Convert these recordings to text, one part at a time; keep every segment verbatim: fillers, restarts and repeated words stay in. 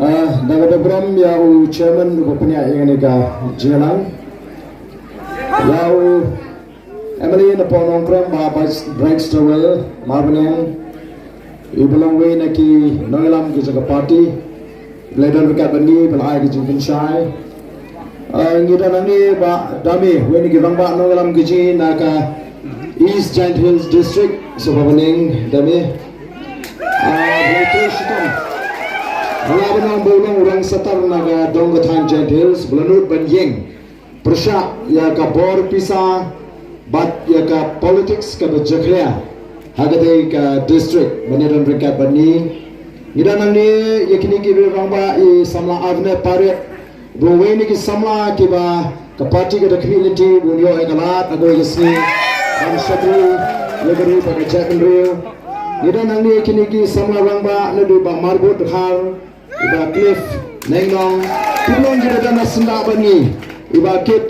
Ah, da kaba burom ïa u chairman uba pynïaid ïa kane ka jingïalang. Ïa u M L A na Nongkrem Bah Bright Stowell Marbaniang, uba long uwei na ki nongïalam ki jong ka party. Ba la don ryngkat bad ngi, ba la ai ka jingpynshai. Ah, ngi don hangne Bah Dame, uwei na ki rangbah nongïalam ki jong ngi na ka East Jaintia Hills District, sngewbha ban ïeng Dame. Ah, ba la ïathuh shitom. Ba la ban ong ba u long u rangsatar na ka dong ka thaiñ Jaintia Hills, ba la nud ban ïeng pyrshah ïa ka bor pisa bad ïa ka politics kaba jakhlia ha katei ka district, ban ïadon ryngkat bad ngi. Ngi don hangne ïa kine ki rangbah, i samla Avner Pariat, ba uwei na ki samla kiba ka party ka da khmih lynti ban ïoh ïa ka lad ha kawei ka sngi ban shakri ïa ka ri bad ka jaitbynriew. Ngi don hangne ïa kine ki samla rangbah, naduh Bah Marbud Dkhar, i Bah Cliff Nongnong, kiba long kiba don ha syndah bad ngi, i Bah Kit,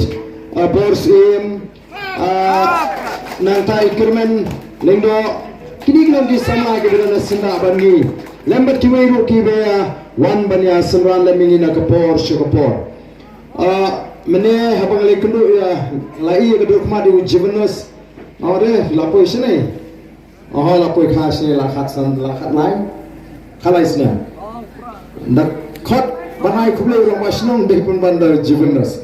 ah, Borsim, ah, nangta i Kyrmen Lyngdoh, kine ki long ki samla kiba don ha syndah bad ngi. Lem bad kiwei ruh kiba ïa wan ban ïa synran lem ïa ngi na ka por sha ka por. Ah, mynne haba nga la ïakynduh ïa, la ïoh ïa ka dur khmat ïa u Juvenus. Ode, la poi shane. Oh, la poi kha shane, la khatsan, la khatlai. Khatlai snem. Da khot ban ai khublei u rangbah shnong dei pynban da u Juvenus.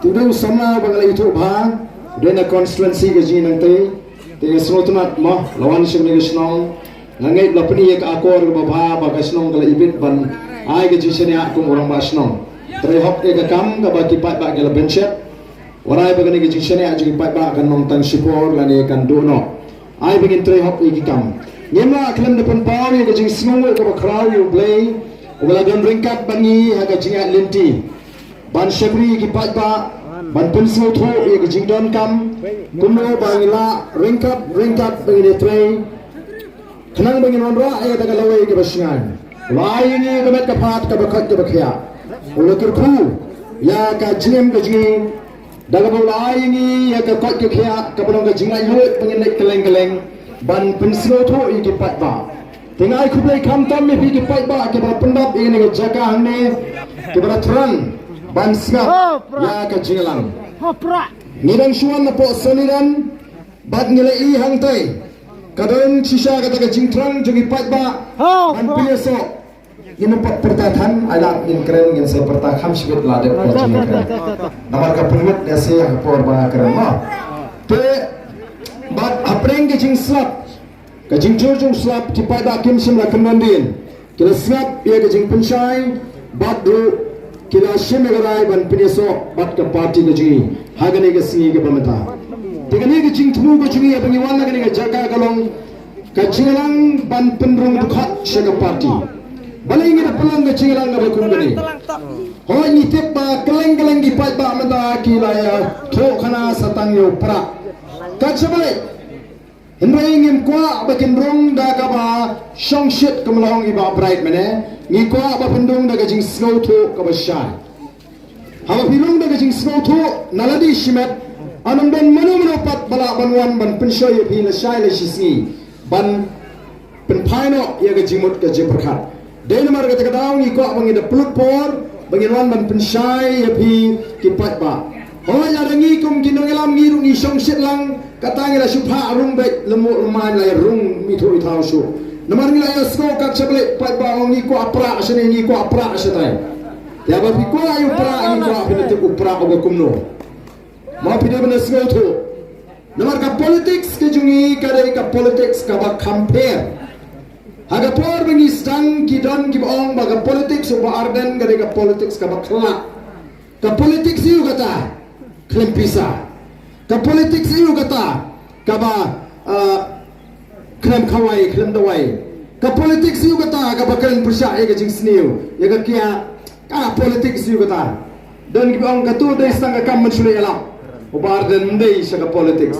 Te u dei u samla ba nga la ithuh bha, u dei na constituency ka jong ngi nangtei. Te nga sngewtynnat mo, la wan sha kane ka shnong. Nga ngeit la pyni ïa ka akor kaba bha, ba ka shnong ka la ibit ban ai ka jingshaniah kum u rangbah shnong. Trei hok ïa ka kam kaba ki paidbah ki la bynshet. Wat ai ba kane ka jingshaniah jong ki paidbah kan long tang shipor lane kan duh noh. Ai ba ngin trei hok ïa ki kam. Ngim lah khlem da pynpaw ïa ka jingsngewnguh kaba khraw ïa U Blei uba la don ryngkat bad ngi ha ka jingïaid lynti ban shakri ïa ki paidbah, ban pynsngewthuh ïa ka jingdonkam, kumno ba ngin lah ryngkat ryngkat ba ngin ïa trei. Khnang ba ngin wanrah ïa kata ka lawei kaba shngaiñ. U la ai ïa ngi ka met ka phad kaba koit kaba khiah. U la kyrkhu ïa ka jingim ka jong ngi. Da kaba u la ai ïa ngi ïa ka koit ka khiah kaba long ka jinglaitluid ba ngin leit kylleng kylleng ban pynsngewthuh ïa ki paidbah. Te nga ai khublei khamtam ïa phi ki paidbah kiba la pyndap ïa kane ka jaka hangne, kiba la thrang ban sngap ïa ka jingïalang. Ngi dang shu wan napoh Sonidan, bad ngi la ïohi hangtei ka don shisha kata ka jingthrang jong ki paidbah ban pynïasoh. Ngin ym pat pyrta than, ai lad ngin kren, ngin sa pyrta kham shibit la dep ka jingkren. Namar ka pynwit ne se ha por ba nga kren mo. Te bad hapdeng ka jingslap, ka jingjur jong slap, ki paidbah kim shym la kyndon dien. Ki la sngap ïa ka jingpynshai bad ruh ki la shim ïa ka rai ban pynïasoh bad ka party ka jong ngi ha kane ka sngi kaba mynta. Te kane ka jingthmu ka jong ngi haba ngi wan na kane ka jaka ka long ka jingïalang ban pynrung dkhot sha ka party. Balei ngi da pynlong ka jingïalang kaba kum kane? Hooid, ngi tip ba kylleng kylleng ki paidbah mynta ki la ïathuh khana sa tang ïa u Prah. Ka jabalik. Hynrei ngim kwah ba kin rung da kaba shongshit kum la ong i Bah Bright mynne. Ngi kwah ba phin rung da ka jingsngewthuh kaba shai. Haba phi rung da ka jingsngewthuh na lade shimet, ym don mano mano pat ba lah ban wan ban pynshoi ïa phi lashai lashisngi ban pynphai noh ïa ka jingmut ka jingpyrkhat. Dei namar kata ka daw ngi kwah ba ngi da pynlut por ba ngin wan ban pynshai ïa phi ki paidbah. Hooid, lada ngi kum ki nongïalam ngi ruh ngi shongshit lang, kata ngi la shu phah rung beit, lyngngoh lyngngoh la ïa rung mithuh ithaw shuh. Namar ngi la ïa sngew kat sha Blei, paidbah ong ngi kwah Prah shane, ngi kwah Prah shatai. Te haba phi kwah ïa u Prah, ngi kwah phin tip u Prah uba kumno. Ma phi dei ban sngewthuh. Namar ka politics ka jong ngi ka dei ka politics kaba kham pher. Ha ka por ba ngi sdang ki don kiba ong ba ka politics u Bah Ardent ka dei ka politics kaba khlak. Ka politics aïu kata? Khlem pisa. Ka politics aïu kata? Kaba, ah, khlem khawai, khlem dawai. Ka politics aïu kata? Kaba kren pyrshah ïa ka jingsniew, ïa ka kiad. Ka politics aïu kata? Don kiba ong katu dei sa tang ka kam mynshuwa ïa lap. U Bah Ardent ym dei sha ka politics.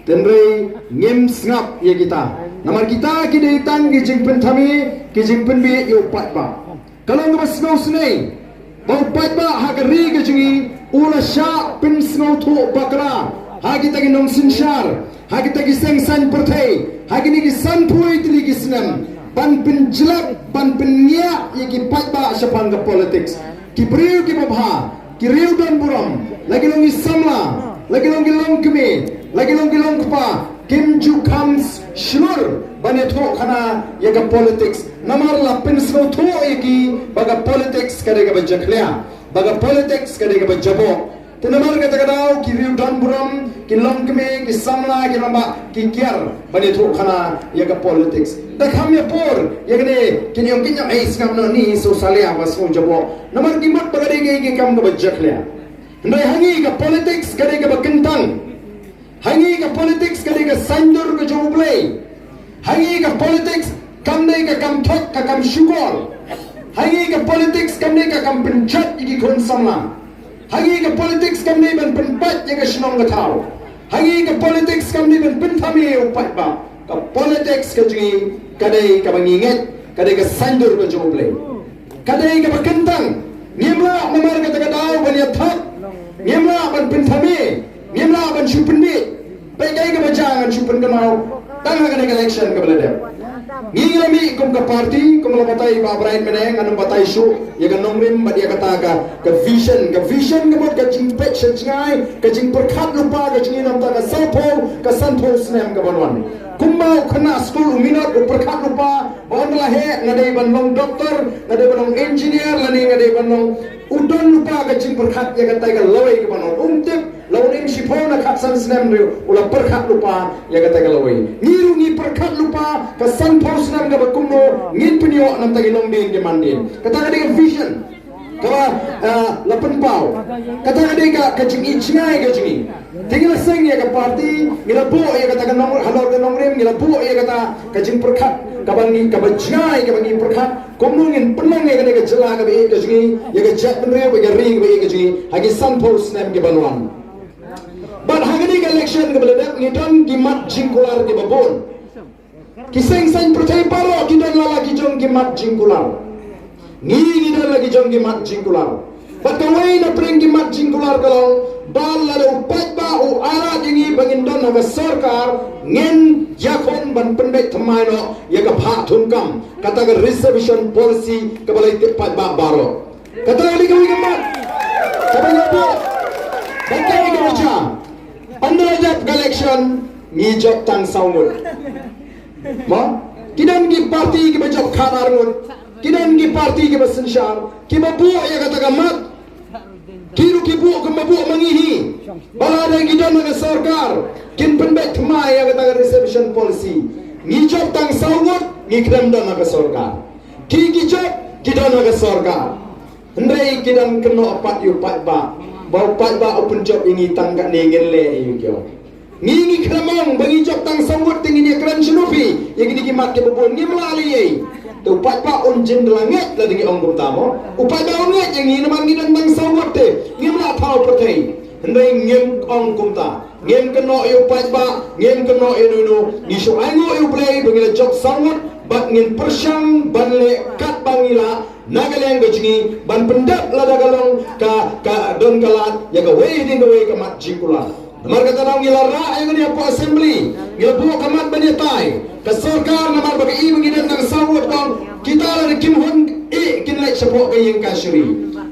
Hynrei ngim sngap ïa kita. Namar kita ki dei tang ki jingpynthame, ki jingpynbieit ïa u paidbah. Ka long kaba sngewsynei ba u paidbah ha ka ri ka jong ngi u la shah pynsngewthuh bakla ha kita ki nongsynshar, ha kita ki seng saiñ pyrthei, ha kine ki sanphew tylli ki snem. ban pynjlep, ban pynngiah ïa ki paidbah shaphang ka politics. Ki briew kiba bha, ki riew don burom, la ki long ki samla, la ki long ki longkmie, la ki long ki longkpa, kim ju kham shlur ban ïathuh khana ïa ka politics. Namar la pynsngewthuh ïa ki ba ka politics ka dei kaba jakhlia, ba ka politics ka dei kaba jaboh. Te namar kata ka daw ki riew don burom, ki longkmie, ki samla, ki rangbah, ki kiar ban ïathuh khana ïa ka politics. Da kham ïa por ïa kane, kin ïong kin ïong, ei, sngap noh, ni sngewsalia ba sngewjaboh. Namar ki mut ba ka dei ka, ka kam kaba jakhlia. Hynrei ha ngi ka politics ka dei kaba kyntang. Ha ngi ka politics ka dei ka saiñdur ka jong U Blei. Ha ngi ka politics kam dei ka kam thok, ka kam shukor. Ha ngi ka politics kam dei ka kam pynjot ïa ki khun samla. Ha ngi ka politics kam dei ban pynpait ïa ka shnong ka thaw. Ha ngi ka politics kam dei ban pynthame ïa u paidbah. Ka politics ka jong ngi ka dei kaba ngi ngeit, ka dei ka saiñdur ka jong U Blei. Ka dei kaba kyntang. Ngim lah namar kata ka daw ban ïathap. Ngim lah ban pynthame. Ngim lah ban shu pynbeit. Peit kaei kaba jia ngan shu pynkynmaw tang ha kane ka election kaba la dep. Ngi ngi la mih kum ka party, kum la batai Bah Bright mynne, ngan ym batai shuh ïa ka nongrim bad ïa kata ka, ka vision, ka vision ka mut ka jingpeit sha jngai, ka jingpyrkhat lypa ka jong ngi na bynta ka sawphew, ka sanphew snem ka ban wan. Kumba u khynnah skul u minot u pyrkhat lypa ba ynda la heh nga dei ban long doktor, nga dei ban long engineer, lane nga dei ban long, u don lypa ka jingpyrkhat ïa katai ka lawei ka ban wan. Um tip la un im shiphew na khatsan snem ruh u la pyrkhat lypa ïa katai ka lawei. Ngi ruh ngi pyrkhat lypa ka sanphew snem kaba kumno ngin pynïoh na bynta ki longdien ki mandien. Kata ka dei ka vision kaba, ah, la pynpaw. Kata ka dei ka, ka jingïeit jngai ka jong ngi. Te ngi la seng ïa ka party, ngi la buh ïa kata ka nong, halor ka nongrim, ngi la buh ïa kata ka jingpyrkhat kaba ngi, kaba jngai kaba ngi pyrkhat. Kumno ngin pynlong ïa kane ka jylla kaba ïeit ka jong ngi, ïa ka jaitbynriew bad ka ri kaba ïeit ka jong ngi ha ki sanphew snem ki ban wan. Bad ha kane ka election kaba la dep ngi don ki mat jingkular kiba bun. Ki seng saiñ pyrthei baroh ki don la la ki jong ki mat jingkular. Ngi ngi don la ki jong ki mat jingkular. Bad kawei na pdeng ki mat jingkular ka long ba lada u paidbah u ailad ïa ngi ba ngin don ha ka sorkar, ngin ïakhun ban pynbeit thymmai noh ïa ka bhah thungkam, kata ka reservation policy kaba la ïatip paidbah baroh. Kata ka dei kawei ka mat kaba ngi buh. Bad kawei ka jia, ynda la dep ka election ngi jop tang saw ngut. Mo? Ki don ki party kiba jop khatar ngut. Ki don ki party kiba synshar, kiba buh ïa kata ka mat. Ki ruh ki buh kumba buh ma ngi hi. Ba lada ki don ha ka sorkar, kin pynbeit thymmai ïa kata ka reservation policy. Ngi jop tang saw ngut, ngi khlem don ha ka sorkar. Ki ki jop, ki don ha ka sorkar. Hynrei ki dang kynnoh pat ïa u paidbah ba u paidbah u pynjop ïa ngi tang katne, ngin leh ïa u kion. Ngi ngi khlem ong ba ngi jop tang saw ngut te ngin ïa kren shano phi ïa kine ki mat kiba bun, ngim lah leh ei. Te u paidbah un jin da la ngeit lada ngi ong kumta mo. U paidbah un ngeit ïa ngi namar ngi don tang saw ngut te ngim lah thaw pyrthei. Hynrei ngim ong kumta. Ngim kynnoh ïa u paidbah, ngim kynnoh ïa uno uno. Ngi shu ainguh ïa U Blei ba ngi la jop saw ngut bad ngin pyrshang ban leh katba ngi lah na ka liang ka jong ngi ban pyndep lada ka long ka, ka don ka lad ïa kawei hadien kawei ka mat jingkular. Namar kata daw ngi la rah ïa kane hapoh assembly, ngi la buh ka mat ban ïatai. Ka sorkar namar ba ka i ba ngi don tang saw ngut, ka ong kita lada kim hun ïeh kin leit shapoh ka ïing kashari.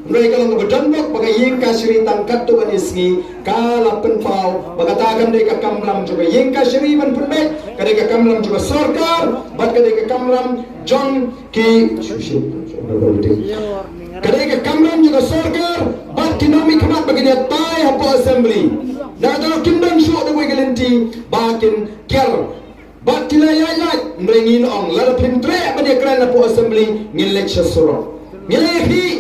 Hynrei ka long kaba donbok ba ka ïing kashari tang katto katne sngi ka la pynpaw ba kata kam dei ka kamram jong ka ïing kashari ban pynbeit, ka dei ka kamram jong ka sorkar bad ka dei ka kamram jong ki, ka dei ka kamram jong ka sorkar bad ki nongmihkhmat ba kin ïatai hapoh assembly. Na kata daw kim don shuh da kawei ka lynti ba kin kiar. Bad ki la ïaid lait, hynrei ngi ong lada phim treh ban ïakren hapoh assembly ngin leit sha surok. Ngi la ïakhih.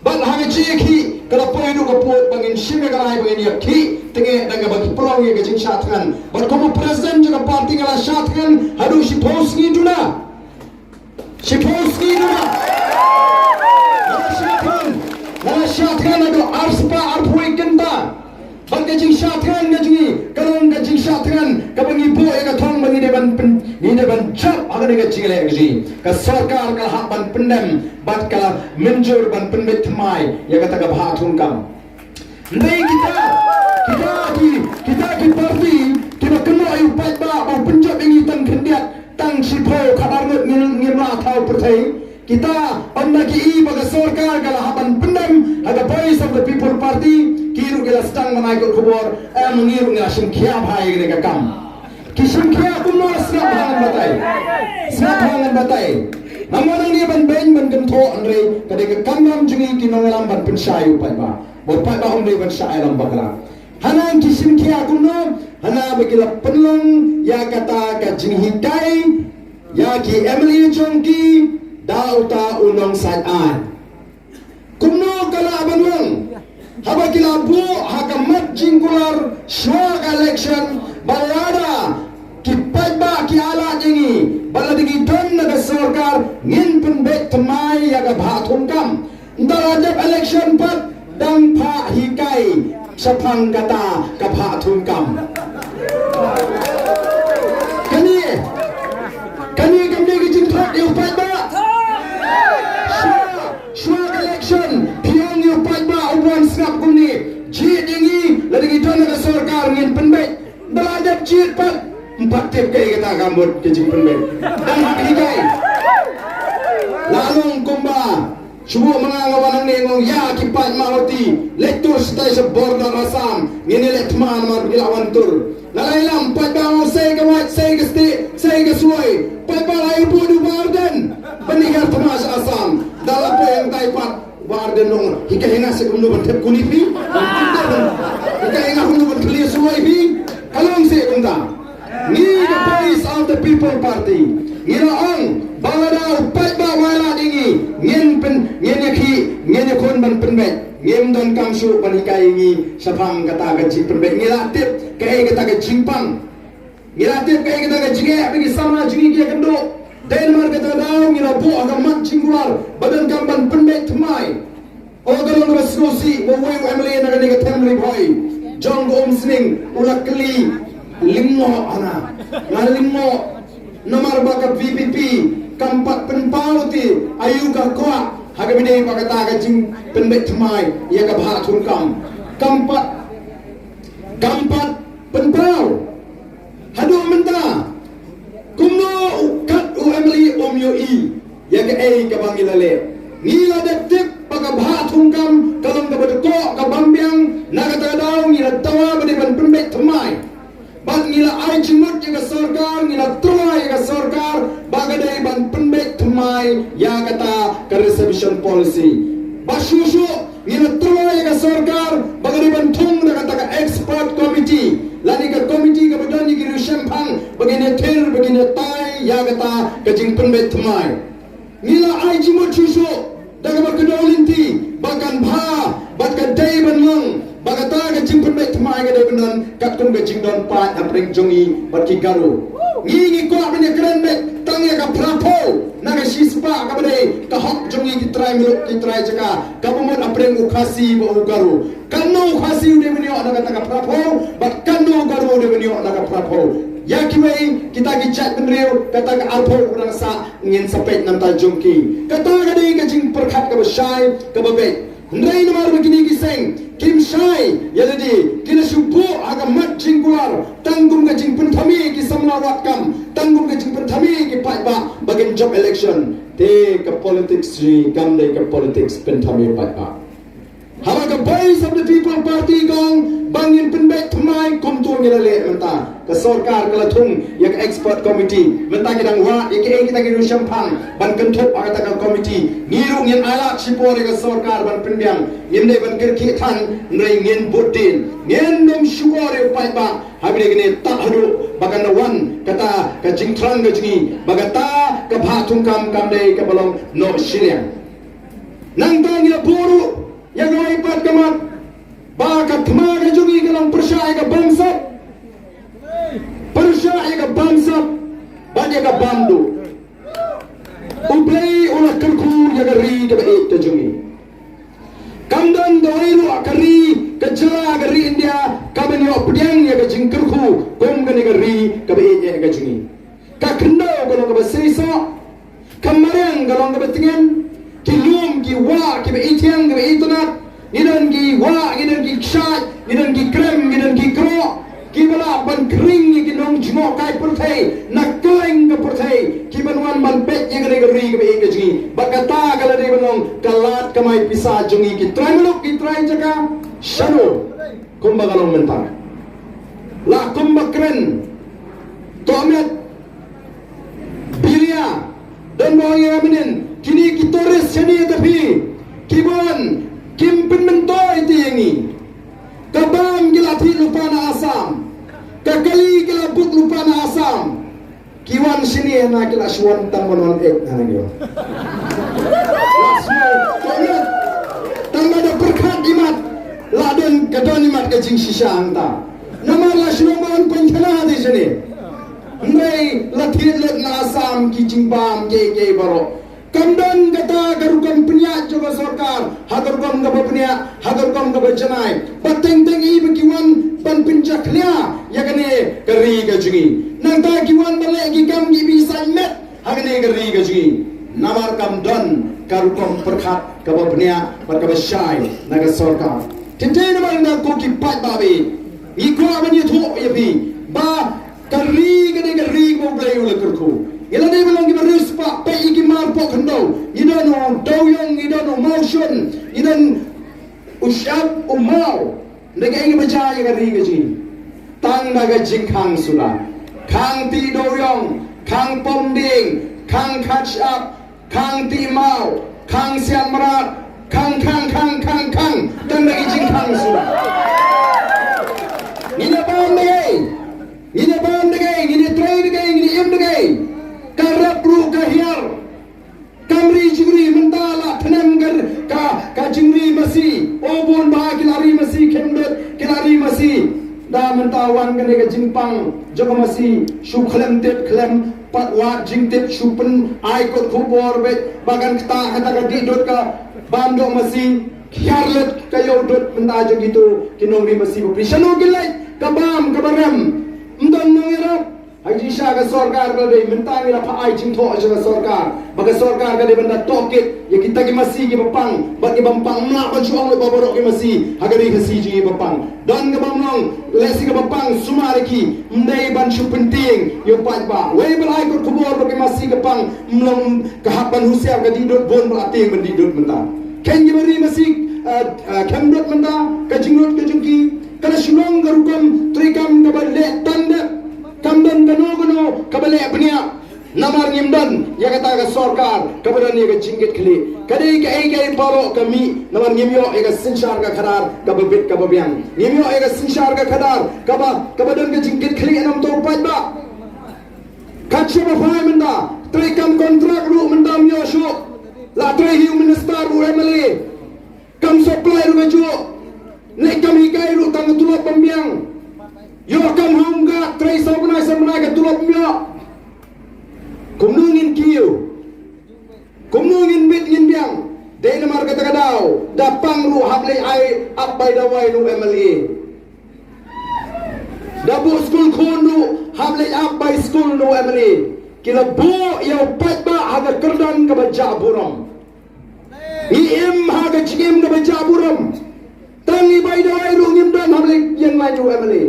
Bad ha ka jingïakhih ka la poi haduh ka pud ba ngin shim ïa ka rai ba ngin ïakhih tang ïa kaba ki pynlong ïa ka jingshah thngan. Bad kum u president jong ka party nga la shah thngan haduh shiphew sngi duna. Shiphew sngi duna. Nga la shah thngan, nga la shah thngan haduh arspah arphew wei kynta. Bad ka jingshah thngan ka jong ngi ka long ka jingshah thngan kaba ngi buh ïa ka thong ba ngi dei ban pyn, ngi dei ban jop ha kane ka jingleh ka jong ngi. Ka sorkar ka la hap ban pyndem bad ka la mynjur ban pynbeit thymmai ïa kata ka bhah thungkam. Hynrei kita, kita ki, kita ki party kiba kynnoh ïa u paidbah ba u pynjop ïa ngi tang khyndiat. Shiphew khatar ngut ngim, ngim lah thaw pyrthei. Kita ym da ki i ba ka sorkar ka la hap ban pyndem ha ka Voice of the People Party, ki ruh ki la sdang ban ai kot khubor, em, ngi ruh ngi la shim khia bha ïa kane ka kam. Ki shim khia kumno, sngap bha ngan batai. Sngap bha ngan batai. Namar ngi ban beiñ ban kynthoh, hynrei ka dei ka kam jong ngi ki nongïalam ban pynshai ïa u paidbah. Ba u paidbah um dei ban shah ïalam bakla. Hana ki shim khia kumno, hana ba ki la pynlong ïa kata ka jinghikai ïa ki M L A jong ki da uta u nongsait aiñ. Kumno ka lah ban long, haba ki la buh ha ka mat jingkular shuwa ka election ba lada ki paidbah ki ailad ïa ngi, ba lada ngi don na ka sorkar, ngin pynbeit thymmai ïa ka bhah thungkam. Nda la dep election pat, dang phah hikai shaphang kata ka bhah thungkam. Kane, kane kam dei ka jingthok ïa u paidbah. Shuwa, shuwa ka election, phi ong ïa u paidbah u wan sngap kumne. Jied ïa ngi, lada ngi don ha ka sorkar ngin pynbeit. Nda la dep jied pat, ym pat tip kaei kata ka mut ka jingpynbeit. Dang hap hikai. La long kumba shu buh ma nga, nga wan hangne nga ong ïa ki paid Mawhati, leit tur shatai sha border Assam, ngin ïaleh thma namar ba ki la wan tur. Nga la ïalam, paidbah ong sei ka wait, sei ka stieh, sei ka suwai. Paidbah la ïa buh da u Bah Ardent ban ïa thma sha Assam. Da la poi hangtai pat, u Bah Ardent u ong, hikai ïa nga seh kumno ban thep kuni phi. Hikai ïa nga kumno ban thep suwai phi. Ka long seh kumta. Ngi ka Voice of the People Party, ngi la ong ba lada u paidbah u ailad ïa ngi, ngin pyn, ngin ïakhih, ngin ïakhun ban pynbeit. Ngim donkam shuh ban hikai ïa ngi shaphang kata ka jingpynbeit. Ngi la tip kaei kata ka jingpang. Ngi la tip kaei kata ka jingeh ba ki samla jong ngi ki ïakynduh. Dei namar kata ka daw ngi la buh ha ka mat jingkular ba donkam ban pynbeit thymmai. O, ka long kaba sngewsih ba uwei u M L A na kane ka them Ri Bhoi jong ka Umsning u la kylli, lyngngoh hana, nga lyngngoh namar ba ka V P P kam pat pynpaw te aïu ka kwah ha kaba ïadei bad kata ka jingpynbeit thymmai ïa ka bhah thungkam. Kam pat, kam pat pynpaw. Haduh mynta, kumno u kat u M L A um ïohi ïa kaei kaba ngi la leh? Ngi la dep tip ba ka bhah thungkam ka long kaba dkoh, ka bam biang, na kata ka daw ngi la dawa ba dei ban pynbeit thymmai. Bad ngi la ai jingmut ïa ka sorkar, ngi la tyrwa ïa ka sorkar ba ka dei ban pynbeit thymmai ïa kata ka reservation policy. Ba shuh shuh ngi la tyrwa ïa ka sorkar ba ka dei ban thung da kata ka expert committee lane ka committee kaba don ïa ki riewshemphang ba kin ïathir, ba kin ïatai ïa kata ka jingpynbeit thymmai. Ngi la ai jingmut shuh shuh da kaba kdew lynti ba kan bha bad ka dei ban long ba kata ka jingpynbeit thymmai ka dei ban don katkum ka jingdon paid hapdeng jong ngi bad ki Garo. Ngi ngi kwah ban ïakren beit tang ïa ka phra phew na ka shispah kaba dei ka hok jong ngi ki trai muluk, ki trai jaka, kaba mut hapdeng u Khasi bad u Garo. Katno u Khasi u dei ban ïoh na kata ka phra phew bad katno u Garo u dei ban ïoh na ka phra phew. Ïa kiwei kita ki jait bynriew kata ka arphew u nang sah ngin sa peit na bynta jong ki. Kata ka dei ka jingpyrkhat kaba shai kaba beit. Hynrei namar ba kine ki seng kim shai ïa lade, ki la shu buh ha ka mat jingkular tang kum ka jingpynthame ki samla wad kam, tang kum ka jingpynthame ki paidbah ba kin jop election. Te ka politics jong ngi kam dei ka politics pynthame paidbah. Haba ka Voice of the People Party ka ong ba ngin pynbeit thymmai, kumto ngi la leh mynta. Ka sorkar ka la thung ïa ka expert committee, mynta ki dang wad ïa kiei kita ki riewshemphang ban kynthup ha kata ka committee. Ngi ruh ngin ailad shipor ïa ka sorkar ban pynbiang. Ngim dei ban kyrkieh than, hynrei ngin bud dien. Ngin nym shukor ïa u paidbah ha kine ki sngi tad haduh ba kan da wan kata ka jingthrang ka jong ngi ba kata ka bhah thungkam kam dei kaba long noh shiliang. Nangta ngi la buh ruh ïa kawei pat ka mat ba ka thma ka jong ngi ka long pyrshah ïa ka bamsap, pyrshah ïa ka bamsap bad ïa ka bamduh. U Blei u la kyrkhu ïa ka ri kaba ïeit ka jong ngi. Kam don kawei ruh ka ri, ka jylla, ka ri India kaban ïoh pdiang ïa ka jingkyrkhu kum kane ka ri kaba ïeit ka jong ngi. Ka khyndew ka long kaba seisoh, ka mariang ka long kaba tngen, ki lum ki wah kiba ithiang kiba itynnad, ngi don ki wah, ngi don ki kshaid, ngi don ki krem, ngi don ki kroh, ki Ba lah ban khring ïa ki nongjngohkai pyrthei na kylleng ka pyrthei, ki ban wan ban peit ïa kane ka ri kaba ïeit ka jong ngi. Bad kata ka la dei ban long ka lad kamai pisa jong ngi ki trai muluk ki trai jaka. Shano kumba ka long mynta? La kumba kren, tohmet, biria, don ba ong ïa nga mynnin, kine ki tourist shane te phi, ki ban, kim pynmyntoi te ïa ngi. Ka bam ki la thied lypa na Assam. Ka kali ki la buk lypa na Assam. Ki wan shane na ki la shu wan tang ban wan eh na ngi. La shu wan tang ban da pyrkhat imat. La don ka don imat ka jingshisha hangta. Namar la shu wan pynkhana te shane. Hynrei la thied lut na Assam ki jingbam kiei kiei baroh. Kam don kata ka rukom pynïaid jong ka sorkar, ha ka rukom kaba pynïaid, ha ka rukom kaba janai. Ba teng teng i ba ki wan ban pynjakhlia ïa kane ka ri ka jong ngi. Nangta ki wan ban leh ki kam ki bishar met ha kane ka ri ka jong ngi. Namar kam don ka rukom pyrkhat kaba pynïaid bad kaba shai na ka sorkar. Te te namar nga ko ki paidbah ba ïeit, ngi kwah ban ïathuh ïa phi ba ka ri ka dei ka ri ba U Blei u la kyrkhu. Ngi la dei ban long kiba riewspah, peit ïa ki mar pok khyndew. Ngi don u Dewiong, ngi don u Mawshun, ngi don u Shap, u Maw. Ngi dei ka ri ba jia ïa ka ri ka jong ngi. Tang da ka jingkhang suda. Khang Tih Dewiong, khang Pom Dieng, khang Khatshap, khang Tih Maw, khang Siap Mrad, khang, khang, khang, khang, khang. Tang da ki jingkhang suda. Ngin ïa bam da kaei? Ngin ïa bam da kaei? Ngin ïa trei da kaei? Ngin ïa im da kaei? Ka rep ruh ka hiar. Kam ri jingri, mynta la thnem ka, ka, ka jingri masi. O bun bah ki la ri masi, khemdut ki la ri masi. Da mynta wan kane ka jingpang jong ka masi, shu khlem tip khlem pat wad jingtip, shu pyn ai kot khubor beit ba kan ktah kata ka dih dud ka bam doh masi. Khiar lut ka ïew dud mynta jong kito ki nongri masi bapli. Shano ki leit ka bam kaba rem? Ym don nongïarap. Ha jingshisha ka sorkar ka la dei, mynta ngi la phah ai jingthoh sha ka sorkar ba ka sorkar ka dei ban da tohkit ïa kita ki masi kiba pang bad kiba ym pang. Ym lah ban shu ong lut ba baroh ki masi ha ka ri Khasi jong ngi ba pang. Don kaba ym long, lehse kaba pang sumar ïa ki, ym dei ban shu pyntieng ïa u paidbah. Wei ba la ai kot khubor ba ki masi ka pang, ym long ka hap ban husiar, ka dih dud bun ba la tieng ban dih dud mynta. Kheiñ kiba ri masi, eh, eh, khemdut mynta, ka jingdut ka jong ki ka la shu long ka rukom treikam kaba leh tan dep. Kam don kano kano kaba leh bniah. Namar ngim don ïa kata ka sorkar kaba don ïa ka jingkitkhlieh. Ka dei kaei kaei baroh ka mih namar ngim ïoh ïa ka synshar ka khadar kaba bit kaba biang. Ngim ïoh ïa ka synshar ka khadar kaba, kaba don ka jingkitkhlieh na bynta u paidbah. Kat shaba phai mynta, treikam kontrak ruh mynta ym ïoh shuh. La trei hi u minister, u M L A. Kam supply ruh kajuh. Leh kam hikai ruh tang ka tulop bym biang. Ïoh kam home guard, trei saw bnai saw bnai, ka tulop ym ïoh. Kumno ngin kiew? Kumno ngin bit ngin biang? Dei namar kata ka daw da pang ruh hap leit ai ap bai dawai na u M L A. Da buh skul khun ruh hap leit ap bai skul na u M L A. Ki la buh ïa u paidbah ha ka kyrdan kaba jah burom. Ngi im ha ka jingim kaba jah burom. Tang ngi bai dawai ruh ngim don hap leit ïeng lain u M L A.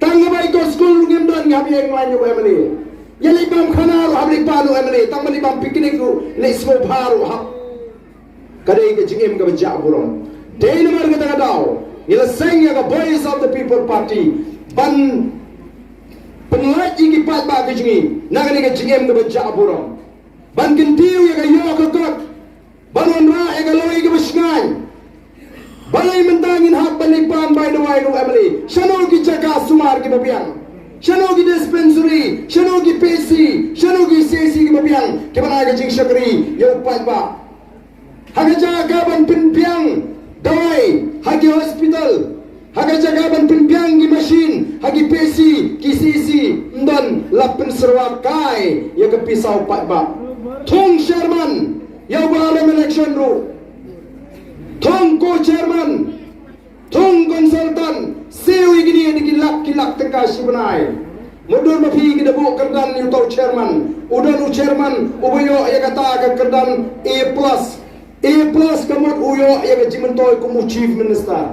Tang ngi bai kot skul ruh ngim don, ngi hap ïeng lain u M L A. Ïa leit bam khana ruh hap leit pan u M L A. Tang ban leit bam picnic ruh, leit sngewbha ruh hap. Ka dei ka jingim kaba jah burom. Dei namar kata ka daw ngi la seng ïa ka Voice of the People Party ban pynlait ïa ki paidbah ka jong ngi na kane ka jingim kaba jah burom. Ban kyntiew ïa ka ïoh ka kot. Ban wanrah ïa ka lawei kaba shngaiñ. Balei mynta ngin hap ban leit pan bai dawai na u M L A? Shano ki jaka sumar kiba biang? Shano ki dispensary? Shano ki P H C? Shano ki C H C kiba biang kiban ai ka jingshakri ïa u paidbah? Ha ka jaka ban pynbiang dawai ha ki hospital, ha ka jaka ban pynbiang ki machine ha ki P H C, ki C H C, ym don, la pynsyrwa kai ïa ka pisa u paidbah. Thung chairman ïa u ba rem election ruh. Thung co-chairman, thung consultant, siew ïa kine da ki lak ki lak tyngka shi bnai. Mutdur ma phi, ki da buh kyrdan ïa uta u chairman. U don u chairman uba ïoh ïa kata ka kyrdan A plus. A plus ka mut u ïoh ïa ka jingmyntoi kum u chief minister.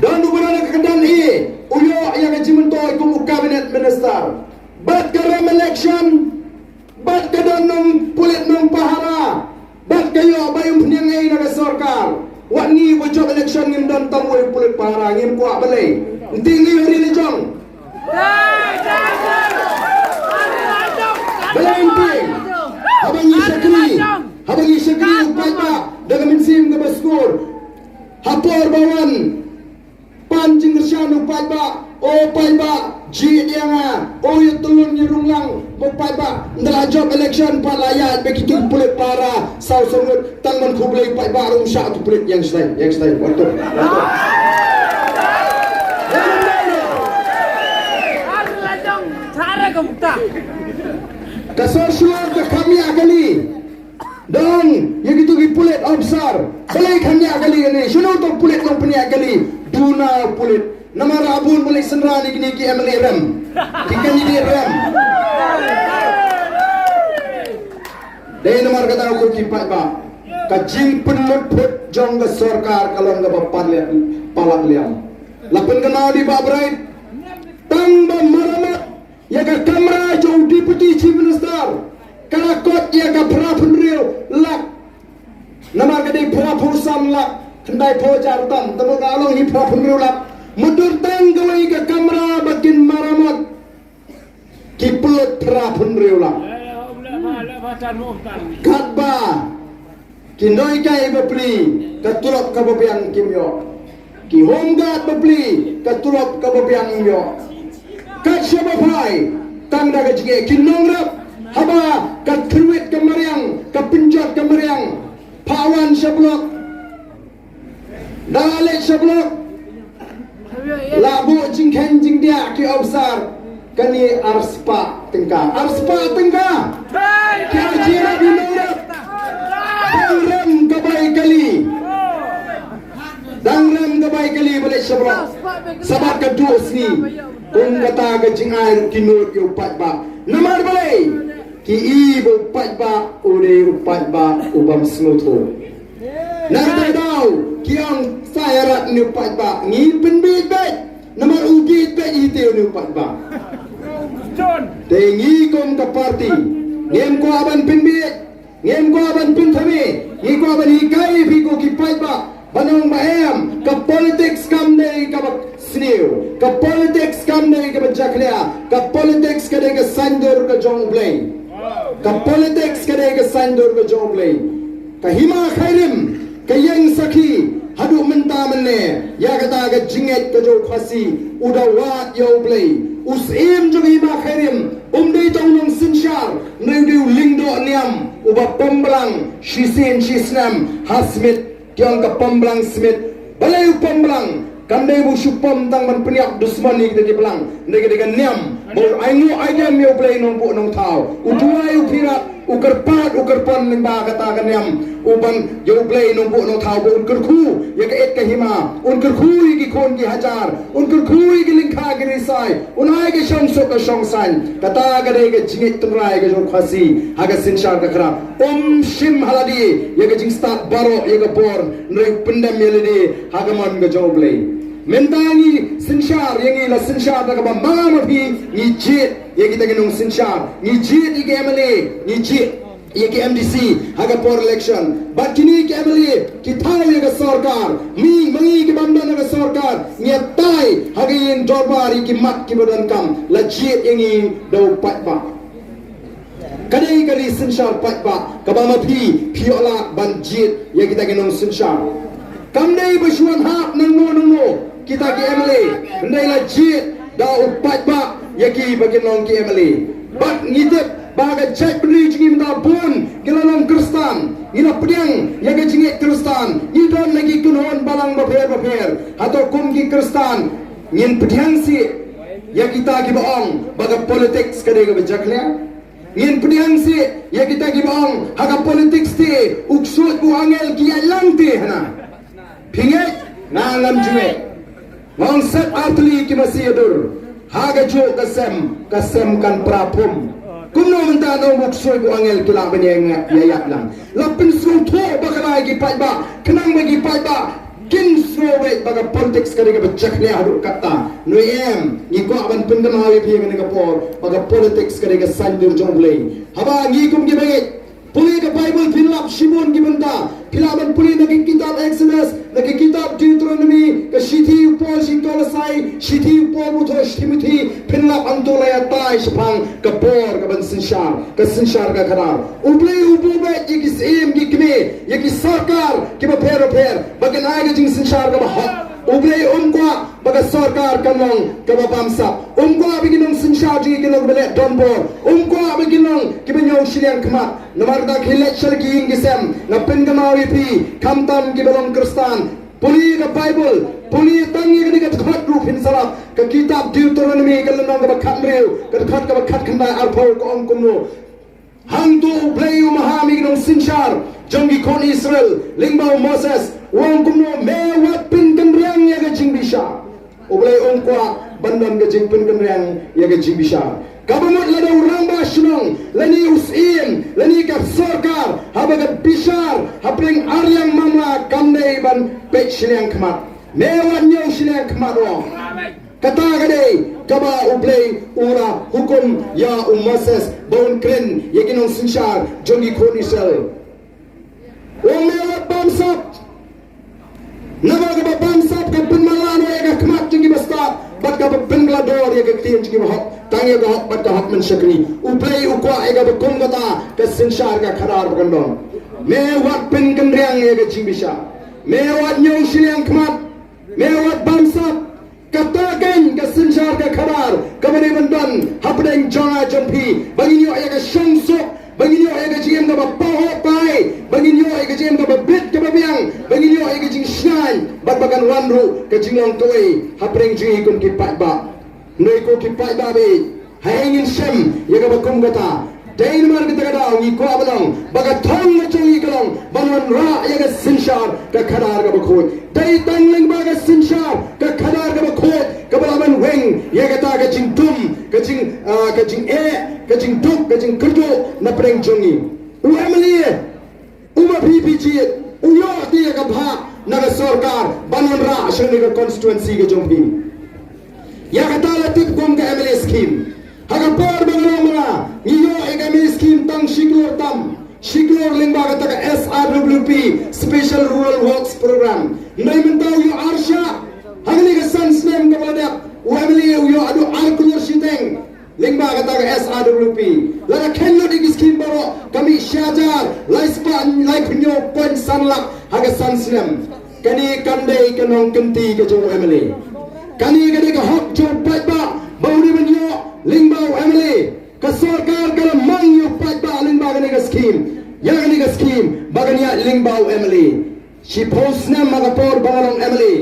Don uba don ka kyrdan A, u ïoh ïa ka jingmyntoi kum u cabinet minister. Bad ka rem election, bad ka don nongpulit nongpahara, bad ka ïoh ba ym pynïeng ei na ka sorkar. Wat ngi ba jop election ngim don tang uwei u pulit pahara, ngim kwah balei. Nti ngi ïoh ri la jong. Balei nti? Haba ngi shakri, haba ngi shakri u paidbah da ka mynsiem kaba skur. Ha por ba wan pan jingkyrshan u paidbah, o paidbah, jied ïa nga, o ïa tylun ïa rung lang, mo paidbah, ynda la jop election pat la ïaid bad kito ki pulit pahara, saw saw ngut, tang ban khublei paidbah ruh ym shah tu pulit ïeng shlei, ïeng shlei, wat tu, wat tu. Ka sor shlur ka kham ïa kali. Dang, ïa kito ki pulit officer. Balei kham ïa kali kane? Shano to pulit nongpynïaid kali? Duna pulit. Namar a bun balei synran ïa kine ki M L A rem. Ki kandidate rem. Dei namar kata ko ki paidbah. Ka jingpynlut phut jong ka sorkar ka long kaba palat liam, palat liam. La pynkynmaw da i Bah Bright. Tang ba maramat ïa ka kamra jong u Deputy Chief Minister, ka la kot ïa ka phra phew hynriew lak. Namar ka dei phra phew san lak, khyndai phew hajar tam, tang ba ka long hi phra phew hynriew lak. Mutdur tang kawei ka kamra ba kin maramat. Ki pynlut phra phew hynriew lak. Katba ki nonghikai bapli, ka tulop kaba biang kim ïoh. Ki home guard bapli, ka tulop kaba biang ym ïoh. Kat shaba phai, tang da ka jingeh, ki nongrep, haba ka thyrwit ka mariang, ka pynjot ka mariang. Pha wan sha block. Da leit sha block. La buh jingkheiñ jingdiah ki officer. Kane arspah tyngka. Arspah tyngka. Ki arjirap ïa u nongrep. Dang rem ka bai kali. Dang rem ka bai kali ba leit sha block. Sabab ka duh sngi. Kum kata ka jingai ruh ki nud ïa u paidbah. Namar balei? Ki i ba u paidbah u dei u paidbah u bym sngewthuh. Nangta daw ki ong sa ïarap ïa u paidbah, ngi pynbiej beit. Namar u biej beit ïa ite ïa u paidbah. Te ngi kum ka party ngim kwah ban pynbiej, ngim kwah ban pynthame, ngi kwah ban hikai ïa phi ko ki paidbah. Ban ong ba em, ka politics kam dei kaba sniew, ka politics kam dei kaba jakhlia, ka politics ka dei ka saiñdur ka jong U Blei. Ka politics ka dei ka saiñdur ka jong U Blei. Ka hima Khyrim ka ïeng sakhi haduh mynta mynne ïa kata ka jingngeit ka jong u Khasi, u da wad ïa U Blei. U Syiem jong ka hima Khyrim um dei tang u nongsynshar, hynrei u dei u lyngdoh niam uba pynblang shisien shisnem ha Smit. Ki ong ka pynblang Smit. Balei u pynblang? Kam dei ba u shu pyn tang ban pynïap dusmon ïa kita ki blang. Hynrei ka dei ka niam ba u ainguh aidem ïa U Blei Nongbuh Nongthaw. U duwai, u phirat, u kyrpad, u kyrpon lyngba kata ka niam. U ban ïa U Blei Nongbuh Nongthaw ba un kyrkhu ïa ka it ka hima, un kyrkhu ïa ki khun ki hajar, un kyrkhu ïa ki lyngkha ki risai, un ai ka shongsuk ka shongsaiñ. Kata ka dei ka jingngeit tynrai ka jong u Khasi ha ka synshar ka khraw. Um shim ha lade ïa ka jingstad baroh ïa ka bor, hynrei u pyndem ïa lade ha ka mon ka jong U Blei. Mynta ngi synshar ïa ngi, la synshar da kaba ma nga ma phi ngi jied ïa kita ki nongsynshar, ngi jied ïa ki M L A, ngi jied ïa ki M D C ha ka por election. Bad kine ki M L A ki thaw ïa ka sorkar. Ngi ma ngi ki bym don ha ka sorkar ngi ïatai ha ka ïing dorbar ïa ki mat kiba donkam. La jied ïa ngi da u paidbah. Ka dei ka ri synshar paidbah kaba ma phi phi ïoh lah ban jied ïa kita ki nongsynshar. Kam dei ba shu wan hap nangno nangno kita ki M L A, hynrei la jied da u paidbah ïa ki ba kin long ki M L A. Bad ngi tip ba ka jaitbynriew jong ngi mynta bun ki la long Khristan, ngi la pdiang ïa ka jingngeit Khristan, ngi don la ki kynhun balang bapher bapher. Hato kum ki Khristan ngin pdiang sih ïa kita kiba ong ba ka politics ka dei kaba jakhlia? Ngin pdiang sih ïa kita kiba ong ha ka politics te u ksuid u angel ki ïaid lang te hana? Phi ngeit? Nga ngam ju ngeit. Nga ong set artylli ki masi ïa dur. Ha kajuh ka sem, ka sem kan pra phum. Kumno mynta nong u ksuid u angel ki lah ban ïa ïaid lang? La pynsngewthuh bakla ïa ki paidbah, khnang ba ki paidbah Kin sngew beit ba ka politics ka dei kaba jakhlia haduh katta. Noi em, ngi kwah ban pynkynmaw ïa phi ha kane ka por ba ka politics ka dei ka saiñdur jong U Blei. Haba ngi kum ki bangeit pule ka Baibl, phin lap shibun ki bynta. Phi lah ban pule na ki kitab Exodus, na ki kitab Deuteronomy, ka shithi u Paul sha ki Kolosai, shithi u Paul u thoh sha Timothi, phin lap hangto la ïatai shaphang ka bor kaban synshar, ka synshar ka khadar. U Blei u buh beit ïa ki syiem ki kmie, ïa ki sorkar kiba pher bapher ba kin ai ka jingsynshar kaba hok. U Blei um kwah ba ka sorkar kan long kaba bamsap. Um kwah ba ki nongsynshar jong ngi kin long kiba leh donbor. Um kwah ba kin long kiba ñiew shiliang khmat. Namar kata khie leit sha la ki ïing ki sem, nga pynkynmaw ïa phi, khamtam kiba long Khristan, pule ka Baibl, pule tang ïa kane ka dkhot ruh phin sa lap, ka kitab Deuteronomy ka lynnong kaba khathynriew, ka dkhot kaba khatkhyndai arphew ka ong kumno. Hangto U Blei u maham ïa ki nongsynshar jong ki khun Israel lyngba u Moses, u ong kumno, me wat pynkynriang ïa ka jingbishar. U Blei um kwah ban don ka jingpynkynriang ïa ka jingbishar. Kaba mut lada u rangbah shnong, lane u syiem, lane ka sorkar, haba ka bishar hapdeng arliang mamla, kam dei ban peit shiliang khmat. Me wat ñiew shiliang khmat ruh. Kata ka dei kaba U Blei u la hukum ïa u Moses ba un kren ïa ki nongsynshar jong ki khun Israel. U ong me wat bamsap. Namar kaba bamsap ka pynmala noh ïa ka khmat jong ki bastad bad kaba pynkylla dor ïa ka ktien jong ki bahok. Tang ïa ka hok bad ka hok mynshakri. U Blei u kwah ïa kaba kum kata ka synshar ka khadar ba kan don. Me wat pynkynriang ïa ka jingbishar. Me wat ñiew shiliang khmat. Me wat bamsap. Kata kein ka synshar ka khadar kaba dei ban don hapdeng jong nga jong phi, ba ngin ïoh ïa ka shongsuk, ba ngin ïoh ïa ka jingim kaba pahuh pai, ba ngin ïoh ïa ka jingim kaba bit kaba biang, ba ngin ïoh ïa ka jingshngaiñ, bad ba kan wan ruh ka jinglong kawei hapdeng jong ngi kum ki paidbah. Hynrei ko ki paidbah bad ha ïing ngin shem ïa kaba kum kata. Dei namar kata ka daw ngi kwah ban ong ba ka thong ka jong ngi ka long ban wanrah ïa ka synshar ka khadar kaba khuid. Dei tang lyngba ka synshar ka khadar kaba khuid kaba lah ban weng ïa kata ka jingdum, ka jing, ah, ka jingeh, ka jingduk, ka jingkyrduh na pdeng jong ngi. U MLA uba phi phi jied u ïoh ïa ka bhah na ka sorkar ban wanrah sha kane ka constituency ka jong phi. Ïa kata la tip kum ka MLA scheme. Ha ka por ba nga long MLA ngi ïoh ïa ka MLA scheme tang shi klur tam, shi klur lyngba kata ka SRWP, Special Rural Works Program. Hynrei mynta u ïoh arshah. Ha kane ka san snem kaba la dep u MLA u ïoh haduh ar klur shiteng. Lyngba kata ka SRWP. Lada kheiñ lut ïa ki scheme baroh ka mih shi hajar lai spah laiphew hynñiew point san lak ha ka san snem. Kane kan dei ka nongkynti ka jong u MLA. Kane ka dei ka hok jong u paidbah ba u dei ban ïoh lyngba u MLA. Ka sorkar ka la mang ïa u paidbah lyngba kane ka scheme. Ïa kane ka scheme ba kan ïaid lyngba u MLA. Shiphew snem ha ka por ba nga long MLA.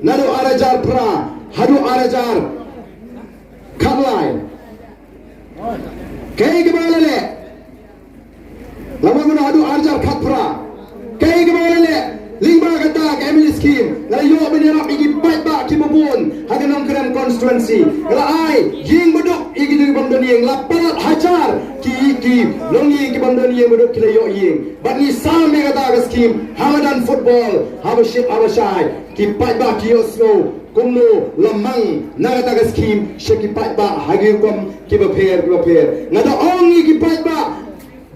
Naduh ar hajar phra haduh ar hajar khatlai. Kaei kaba nga la leh? Lada nga haduh ar hajar khatphra, kaei kaba nga la leh lyngba kata ka MLA scheme? Nga la ïoh ban ïarap ïa ki paidbah kiba bun ha ka Nongkrem constituency. Nga la ai ïing baduk ïa ki bym don ïing, la palat hajar ki, ki longïing ki bym don ïing baduk ki la ïoh ïing. Bad ngi sam ïa kata ka scheme ha madan football, haba shit haba shai. Ki paidbah ki ïohsngew kumno la mang na kata ka scheme sha ki paidbah ha ki rukom kiba pher kiba pher. Nga da ong ïa ki paidbah,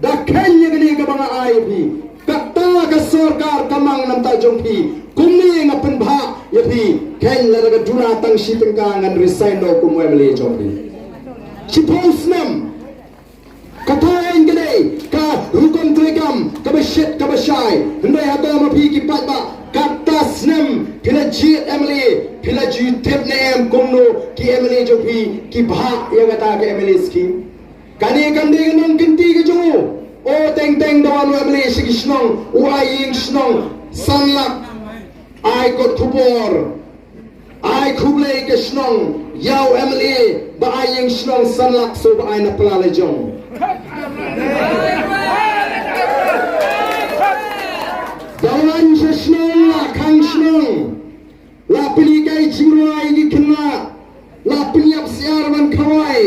da kheiñ ïa kane kaba nga ai ïa phi. Kata ka sorkar ka mang na bynta jong phi. Kumne nga pynbha ïa phi, kheiñ lada ka duna tang shi tyngka ngan resign noh kum u MLA jong phi. Shiphew snem. Kata ka dei ka rukom treikam kaba shit kaba shai. Hynrei hato ma phi ki paidbah, kata snem phi la jied MLA, phi la ju tip ne em kumno ki MLA jong phi ki bhah ïa kata ka MLA scheme? Kane kan dei ka nongkynti ka jong u. O teng teng da wan u MLA sha ki shnong, u ai ïing shnong san lak, ai kot khubor, ai khublei ka shnong ïa u MLA ba ai ïing shnong san lak, so ba ai na pla la jong. Da wan sha shnong la khang shnong, la pynhikai jingrwai ki khynnah, la pynïap syiar ban khawai.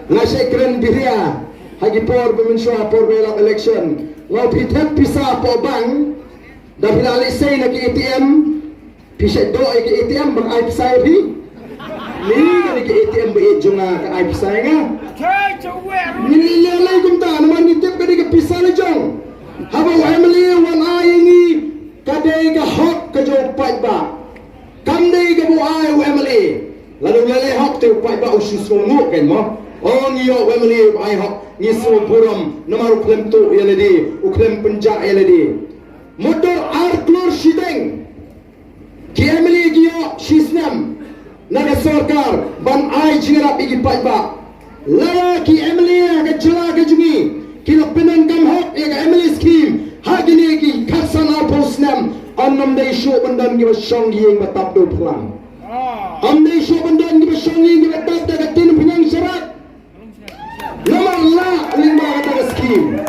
Nga shait kren biria ha ki por ba mynshuwa por ba ïalap election. Nga ong phi thep pisa hapoh bank, Da phi la lehse na ki A T M, phi shait doh ïa ki A T M ban ai pisa ïa phi. Ni ka ni ki A T M ba ïeit jong nga ka ai pisa ïa nga. Ngi leh lei kumta namar ngi tip ka dei ka pisa la jong. Haba u M L A u wan ai ïa ngi ka dei ka hok ka jong u paidbah. Kam dei kaba u ai u M L A. Lada u leh lei hok te u paidbah u shu sngewnguh kein mo. O ngi ïoh u M L A u ai hok ngi sngewburom namar u khlem tuh ïa lade, u khlem pynjah ïa lade. Mutdur ar klur shiteng. Ki M L A ki ïoh shisnem na ka sorkar ban ai jingïarap ïa ki paidbah. Lada ki M L A ha ka jylla ka jong ngi ki la pyndonkam hok ïa ka M L A scheme ha kine ki khatsan arphew snem, ym dei shuh ban don kiba shong ïing ba tap dewphlang. Ym dei shuh ban don kiba shong ïing kiba tap da ka tin pynïang sharak. Namar la lyngba kata ka scheme.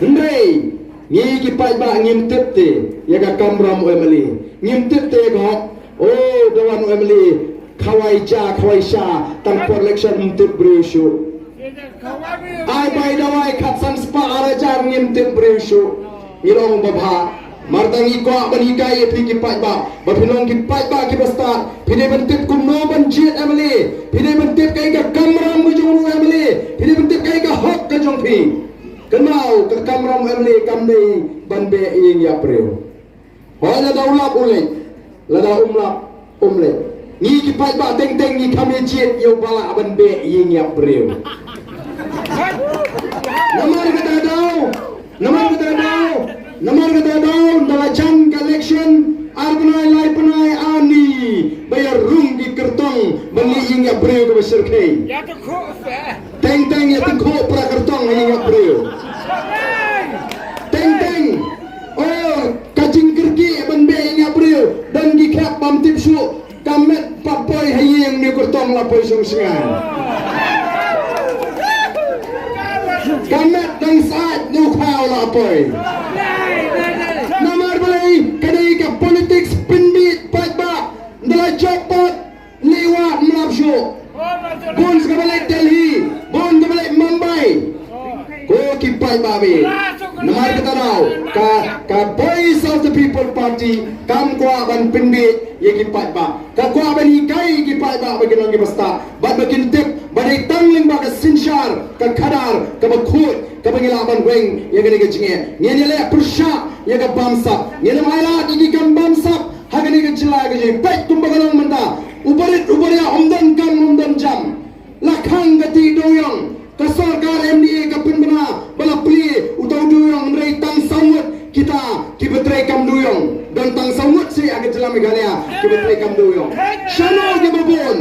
Hynrei ngi ki paidbah ngim tip te ïa ka kamram u M L A. Ngim tip te ïa ka hok. O, da wan u M L A khawai ja khawai sha tang por election ym tip briew shuh. Ai bai dawai khatsan spah ar hajar ngim tip briew shuh. Ngi long babha. Mar ta ngi kwah ban hikai ïa phi ki paidbah ba phin long ki paidbah kiba stad. Phi dei ban tip kumno ban jied M L A. Phi dei ban tip kaei ka kamram ka jong u M L A. Phi dei ban tip kaei ka hok ka jong phi. Kynmaw, ka kamram M L A kam dei ban beh ïing ïap briew. Hooid, lada u lap u leit, lada um lap um leit. Ngi ki paidbah teng teng ngi kham ïa jied ïa uba lah ban beh ïing ïap briew. Namar kata ka daw, namar kata ka daw, namar kata ka daw, ynda la jan ka election, ar bnai lai bnai ani ba ïa rung ki kyrtong ban leh ïing ïap briew kaba shyrkhei. Teng teng ïa tyngkhuh pra kyrtong ha ïing ïap briew. Teng teng. O, ka jingkyrkieh ban beh ïing ïap briew. Don ki khep bym tip shuh. Ka met pat poi ha ïing, une u kyrtong la poi shong shngaiñ. Ka met dang sait, une u khaw la poi. Namar balei? Ka dei ka politics pynbiej paidbah. Ynda la jop pat Liwa mlap shuh. Bun kaba leit Delhi, bun kaba leit Mumbai. Ko ki paidbah, namar kata daw ka, ka Voice of the People Party kam kwah ban pynbiej ïa ki paidbah. Ka kwah ban hikai ïa ki paidbah ba kin long kiba stad bad ba kin tip ba dei tang lyngba ka synshar, ka khadar kaba khuid kaba ngi lah ban weng ïa kane ka jingeh. Ngin ïaleh pyrshah ïa ka bamsap. Ngin ym ailad ïa ki kam bamsap. Ha kane ka jylla ka jong ngi, peit kumba ka long mynta. U barit u baria um don kam um don jam. La khang ka ti dewïong. Ka sorkar M D A ka pynbna ba la plie uta u dewïong, hynrei tang saw ngut kita kiba trei kam dewïong. Don tang saw ngut seh ha ka jylla Meghalaya kiba trei kam dewïong. Shano kiba bun?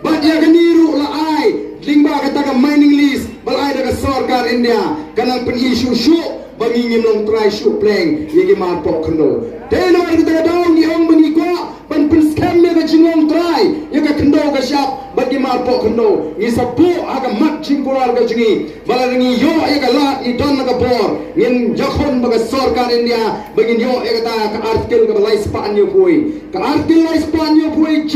Bad ïa kane ruh la ai lyngba kata ka mining lease ba la ai da ka sorkar India, ka nang pyni shuh shuh ba ngi ngim long trai shuh pleng ïa ki mar poh khyndew. Te namar kata ka daw ngi ong ba ngi kwah ban pynskhem ïa ka jinglong trai ïa ka khyndew ka shyiap bad ki mar poh khyndew. Ngi sa buh ha ka mat jingkular ka jong ngi ba lada ngi ïoh ïa ka lad, ngi don ha ka bor, ngin ïakhun bad ka sorkar India ba ngin ïoh ïa kata ka Article kaba lai spah hynñiewphew. Ka Article lai spah hynñiewphew G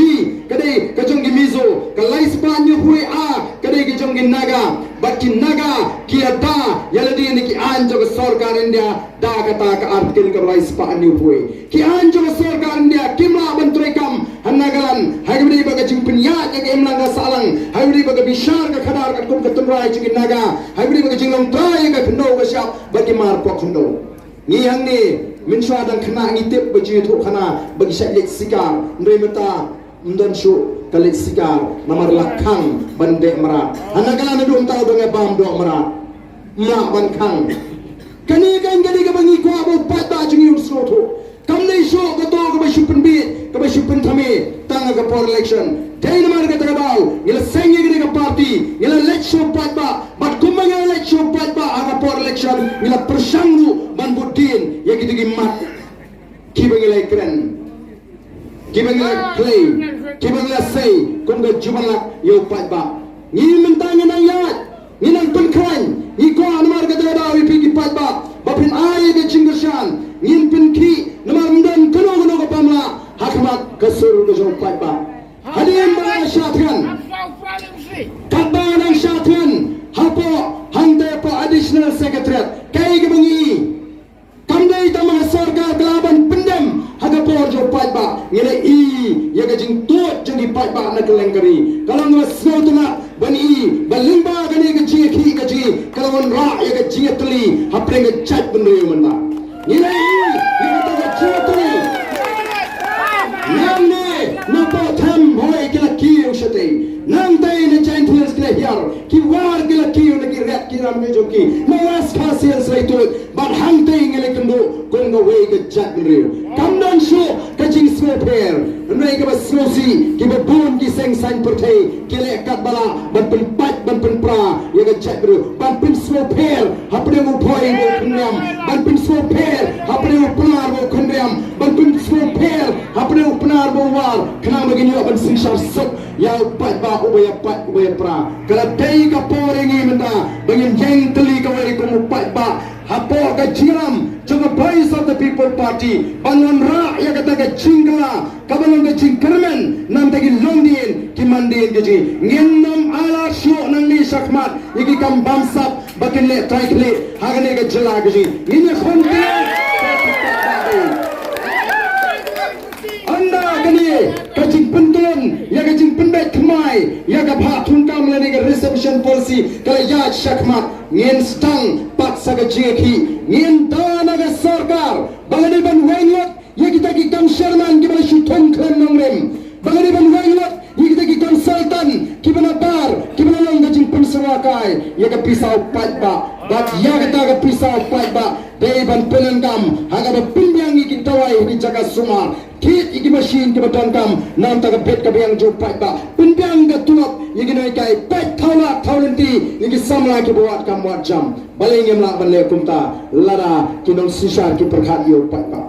ka dei ka jong ki Mizo, ka lai spah hynñiewphew A ka dei ka jong ki Naga. Bad ki Naga ki ïada ïa lade na ki aiñ jong ka sorkar India da kata ka Article kaba lai spah hynñiewphew. Ki aiñ jong ka sorkar India kim lah ban trei kam ha Nagaland ha kaba ïadei bad ka jingpynïaid ïa ka imlang ka sahlang, ha kaba ïadei bad ka bishar ka khadar katkum ka tynrai jong ki Naga, ha kaba ïadei bad ka jinglong trai ïa ka khyndew ka shyiap bad ki mar poh khyndew. Ngi hangne mynshuwa dang khynnah ngi tip ba jingïathuhkhana ba ki shait leit sikar, hynrei mynta ym don shuh ka leit sikar namar la khang ban beh mrad. Ha Nagaland haduh mynta u dang ïa bam doh mrad. Ym lah ban khang. Kane ka ïa kane kaba ngi kwah ba u paidbah jong ngi un sngewthuh. Kam dei shuh kato kaba shu pynbiej, kaba shu pynthame tang ha ka por election. Dei namar kata ka daw ngi la seng ïa kane ka party, ngi la leit sha u paidbah. Bad kumba ngi la leit sha u paidbah ha ka por election, ngi la pyrshang ruh ban bud dien ïa kito ki mat kiba ngi la kren, kiba ngi la khlei, kiba ngi la sei kum ka jubab ïa u paidbah. Ngi mynta ngi nang ïaid, ngi nang pynkhlaiñ, ngi kwah namar kata ka daw ïa phi ki paidbah ba phin ai ïa ka jingkyrshan. Ngin pynkhih namar ym don kano kano ka bym lah ha khmat ka sur ka jong u paidbah. Hadien ba nga shah thngan, katba nga dang shah thngan hapoh hangta hapoh Additional Secretariat, kaei kaba ngi, kam dei tang ba ka sorkar ka lah ban Por jong u paidbah, ngi la i ïa ka jingtuid jong ki paidbah na kylleng ka ri. Ka long kaba sngewtynnat ban i ba lyngba kane ka jingïakhih ka jong ngi, ka la wanrah ïa ka jingïatylli hapdeng ka jaitbynriew mynta. Ngi la i ïa kata ka jingïatylli. Nangne napoh them hoi ki la kiew shatei. Nangtei na Jaintia Hills ki la hiar. Ki war ki la kiew na ki riat ki ram ki jong ki. Na West Khasi Hills la ituid. Bad hangtei ngi la kynduh kum kawei ka jaitbynriew. Kam don shuh ka jingsngewpher. Hynrei kaba sngewsih, kiba bun ki seng saiñ pyrthei ki leh katba lah ban pynpait ban pynpra ïa ka jaitbynriew, ban pynsngewpher hapdeng u Bhoi bad u Khynriam, ban pynsngewpher hapdeng u Pnar bad u Khynriam, ban pynsngewpher hapdeng u Pnar bad u War, khnang ba kin ïoh ban synshar suk ïa u paidbah uba ïapait uba ïapra. Ka la dei ka por ïa ngi mynta ba ngin ïeng tylli kawei kum u paidbah hapoh ka jingïalam jong ka Voice of the People Party ban wanrah ïa kata ka jingkylla kaba long ka jingkyrmen na bynta ki longdien ki mandien ka jong ngi. Ngin nym ailad shuh nangne shakhmat ïa ki kam bamsap ba kin leh trai khlieh ha kane ka jylla ka jong ngi. Ngin ïakhun khlieh. Ynda kane ka jingpyntlun ïa ka jingpynbeit kmai ïa ka bhah thungkam lane ka reservation policy ka la ïaid shakhmat, ngin sdang pat sa ka jingïakhih. Ngin da na ka sorkar ba la dei ban weng lut ïa kita ki kam sherman kiba la shu thung khlem nongrim, ba la dei ban weng lut ïa kita ki consultant kiba nabar, kiba la long ka jingpynsyrwa kai ïa ka pisa u paidbah. Bad ïa kata ka pisa u paidbah dei ban pyndonkam ha kaba pynbiang ïa ki dawai ha ki jaka sumar, thied ïa ki machine kiba donkam na bynta ka bit ka biang jong u paidbah, pynbiang ka tulop ïa ki nonghikai, peit thaw lad thaw lynti ïa ki samla kiba wad kam wad jam. Balei ngim lah ban leh kumta lada ki nongsynshar ki pyrkhat ïa u paidbah?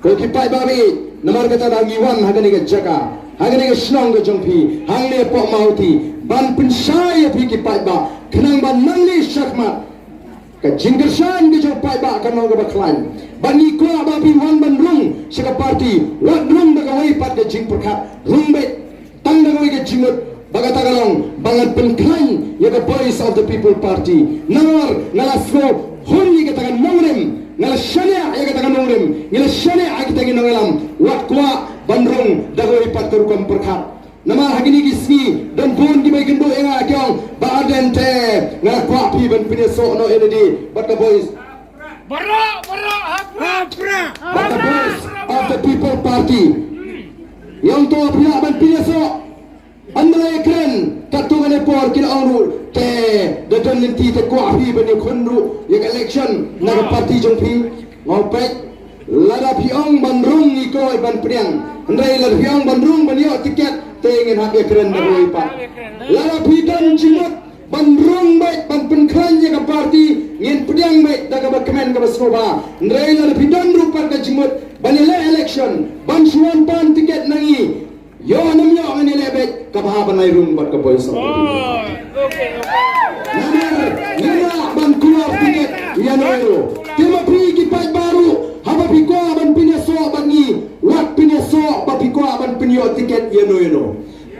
Ko ki paidbah baieit, namar kata da ngi wan ha kane ka jaka, ha kane ka shnong ka jong phi, hangne hapoh Mawhati, ban pynshai ïa phi ki paidbah, khnang ba nangne shakhmat ka jingkyrshan ka jong u paidbah kan long kaba khlaiñ. Ba ngi kwah ba phi wan ban rung sha ka party, wat rung da kawei pat ka jingpyrkhat, rung beit tang da kawei ka jingmut, ba kata ka long ba ngan pynkhlaiñ ïa ka Voice of the People Party. Namar nga la sngewhun ïa kata ka nongrim, nga la shaniah ïa kata ka nongrim, nga la shaniah ïa kita ki nongïalam, wat kwah ban rung da kawei pat ka rukom pyrkhat. Namar ha kine ki sngi don bun kiba ïakynduh ïa nga ki ong, Bah Ardent, te nga la kwah phi ban pynïasoh noh ïa lade bad ka Voice, Baroh, baroh, hapra. Hapra. Bad ka Voice of the People Party. Ïa ong to phi lah ban pynïasoh. Ynda la ïakren katto katne por ki la ong ruh, te da don lynti te kwah phi ban ïakhun ruh ïa ka election na ka party jong phi. Nga ong peit, lada phi ong ban rung ngi kloi ban pdiang, hynrei lada phi ong ban rung ban ïoh tiket, te ngin hap ïakren da kawei pat. Lada phi don jingmut ban rung beit ban pynkhlaiñ ïa ka party, ngin pdiang beit da kaba kmen kaba sngewbha. Hynrei lada phi don ruh pat ka jingmut ban ïaleh election, ban shu wan pan tiket na ngi, ïoh ne ym ïoh ngan ïaleh beit, ka bha ban ai rung bad ka Voice of the People. Namar ngim lah ban kular tiket ïano ïano. Te ma phi ki paidbah ruh, haba phi kwah ban pynïasoh bad ngi, wat pynïasoh ba phi kwah ban pynïoh tiket ïano ïano.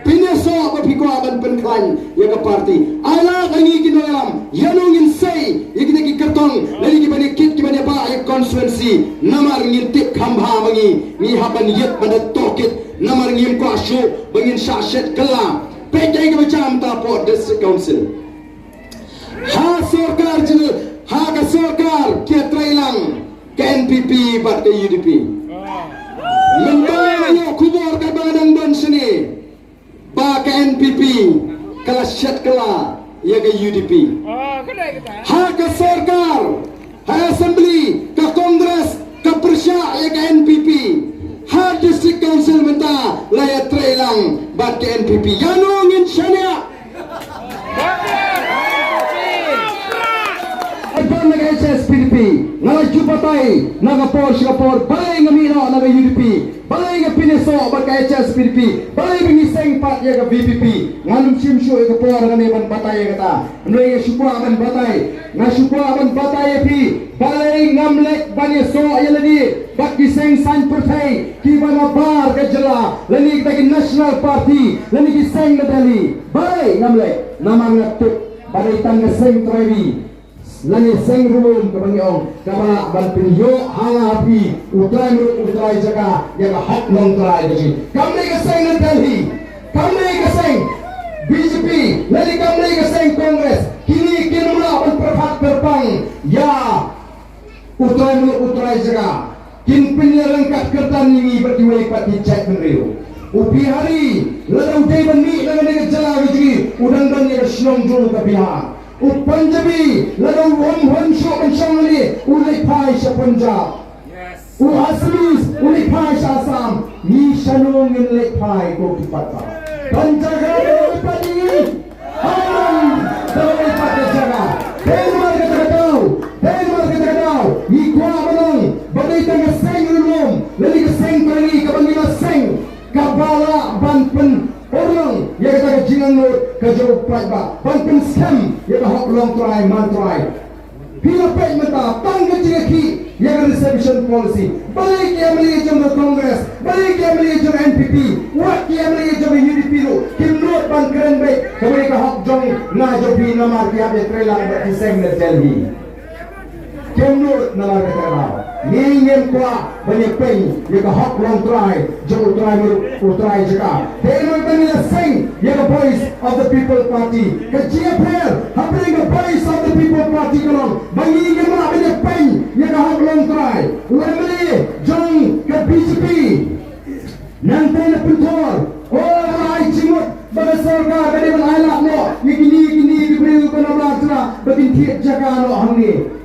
Pynïasoh ba phi kwah ban pynkhlaiñ ïa ka party. Ai lad ha ngi ki nongïalam, ïano ngin sei ïa kita ki kyrtong lane kiban ïakit kiban ïabah ïa ka constituency. Namar ngin tip kham bha ma ngi, ngi hap ban ïit ban da tohkit. Namar ngim kwah shuh ba ngin shah shet kylla. Peit kaei kaba jia mynta hapoh District Council. Ha sorkar jylla, ha ka sorkar ki ïatreilang ka N P P bad ka U D P. Mynta nga ïoh khubor kaba nga dang don shane ba ka N P P ka la shet kylla ïa ka U D P. Ha ka sorkar, ha assembly, ka Congress ka pyrshah ïa ka N P P. Ha District Council mynta la ïatreilang bad ka N P P. Ïano ngin shaniah? Ban na ka H S P D P, nga la ju batai na ka por sha ka por, balei nga mih noh na ka U D P, balei nga pynïasoh bad ka H S P D P, balei ba ngi seng pat ïa ka V P P. Ngam shim shuh ïa ka por nga mih ban batai ïa kata. Hynrei nga shu kwah ban batai, nga shu kwah ban batai ïa phi, balei ngam leit ban ïasoh ïa lade bad ki seng saiñ pyrthei kiba nabar ka jylla, lane kita ki National Party, lane ki seng na Delhi. Balei ngam leit? Namar nga tip ba dei tang ka seng trai ri, Lane seng ruh kaba ngi ong kaba lah ban pynïoh ha nga ha phi u trai mruk u trai jaka ïa ka hok longtrai ka jong ngi. Kam dei ka seng na Delhi, kam dei ka seng B J P, lane kam dei ka seng Congress. Kine kin ym lah ban pyrkhat pyrpang ïa u trai mruk u trai jaka. Kin pynïaryngkat kyrdan ïa ngi bad kiwei pat ki jaitbynriew. U Bihari lada u dei ban mih na kane ka jylla ka jong ngi u dang don ïa ka shnong jong u ka Bihar. U Punjabi lada u ym hun shuh ban shong hangne u leit phai sha Punjab. U Assamese u leit phai sha Assam. Ngi shano ngin leit phai ko ki paidbah? Ban jaka ka dei pat ïa ngi. Aman da leit pat ka jaka. Dei namar kata ka daw, dei namar kata ka daw ngi kwah ban ong ba dei tang ka seng Ri-lum lane ka seng Trai Ri kaba ngi la seng kaba lah ban pyn urlong ïa kata ka jingangnud ka jong u paidbah, ban pynskhem ïa ka hok longtrai mantrai. Phi la peit mynta tang ka jingïakhih ïa ka reservation policy. Balei ki M L A jong ka Congress, balei ki M L A jong ka N P P, wat ki M L A jong ka U D P ruh kim nud ban kren beit kaba dei ka hok jong nga jong phi namar ki hap ïatrei lang bad ki seng na Delhi. Kim nud namar kata ka daw ngi ngim kwah ban ïapeiñ ïa ka hok longtrai jong u trai mruk u trai jaka. Dei namar kata ngi la seng ïa ka Voice of the People Party. Ka jingïapher hapdeng ka Voice of the People Party ka long ba ngi ngim lah ban ïapeiñ ïa ka hok longtrai. U M L A jong ka B J P nangta na Pynthor, o, ai jingmut ba ka sorkar ka dei ban ailad noh ïa kine kine ki briew ba na Bharat ba kin thied jaka noh hangne.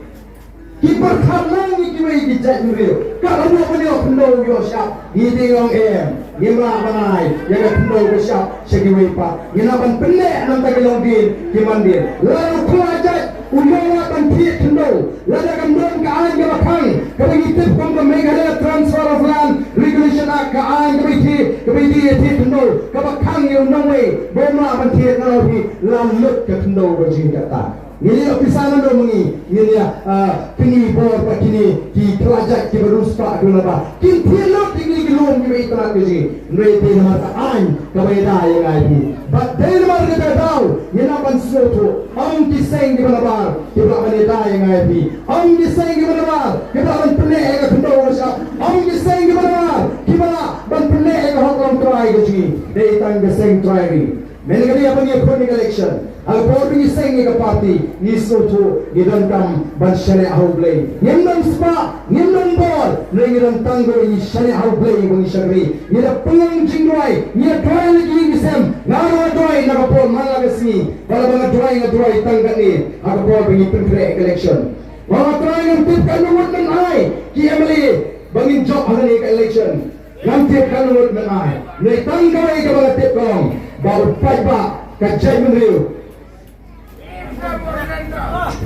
Ki pyrkhat lang ïa kiwei ki jaitbynriew. Ka la buh ban ïoh khyndew ïoh shap. Ngi te ong em, ngim lah ban ai ïa ka khyndew ka shap sha kiwei pat. Ngi lah ban pynneh na bynta ki longdien ki mandien. Lada u khlajait u ïoh lah ban thied khyndew, lada kam don ka aiñ kaba khang kaba ngi tip kum ka Meghalaya Transfer of Land Regulation Act, ka aiñ kaba ïathied, kaba ïadei ïa thied khyndew kaba khang ïa u nongwei ba um lah ban thied, nga ong ïa phi la lut ka khyndew ka jong ngi kata. Ngin ïa pisa nando ma ngi, ngin ïa, ah, kynnoh bor ba kine ki khlajait kiba riewspah kiba nabar kin thied lut ïa kine ki lum kiba itynnad ka jong ngi. Hynrei dei namar ka aiñ kaba ïada ïa nga ïa phi. Bad dei namar kata ka daw ngin nang ban sngewthuh, ym ki seng kiba nabar kiba lah ban ïada ïa nga ïa phi. Ym ki seng kiba nabar kiba lah ban pynneh ïa ka khyndew ka shap. Ym ki seng kiba nabar kiba lah ban pynneh ïa ka hok longtrai ka jong ngi. Dei tang ka seng Trai Ri. Mynta ka dei haba ngi ïakhun ïa ka election, ha ka por ba ngi seng ïa ka party, ngi sngewthuh ngi donkam ban shaniah ha U Blei. Ngim don spah, ngim don bor, hynrei ngi don tang kawei, ngi shaniah ha U Blei ba ngi shakri. Ngi da pynlong jingduwai, ngi ïa duwai na ki ïing ki sem. Nga ruh nga duwai na ka por man la ka sngi. Ba la ba nga duwai, nga duwai tang katne ha ka por ba ngi pynkhreh ïa ka election. Nga ruh nga duwai, ngam tip katno ngut men ai ki M L A ba ngin jop ha kane ka election. Ngam tip katno ngut men ai. Hynrei tang kawei kaba nga tip ka long ba u paidbah, ka jaitbynriew,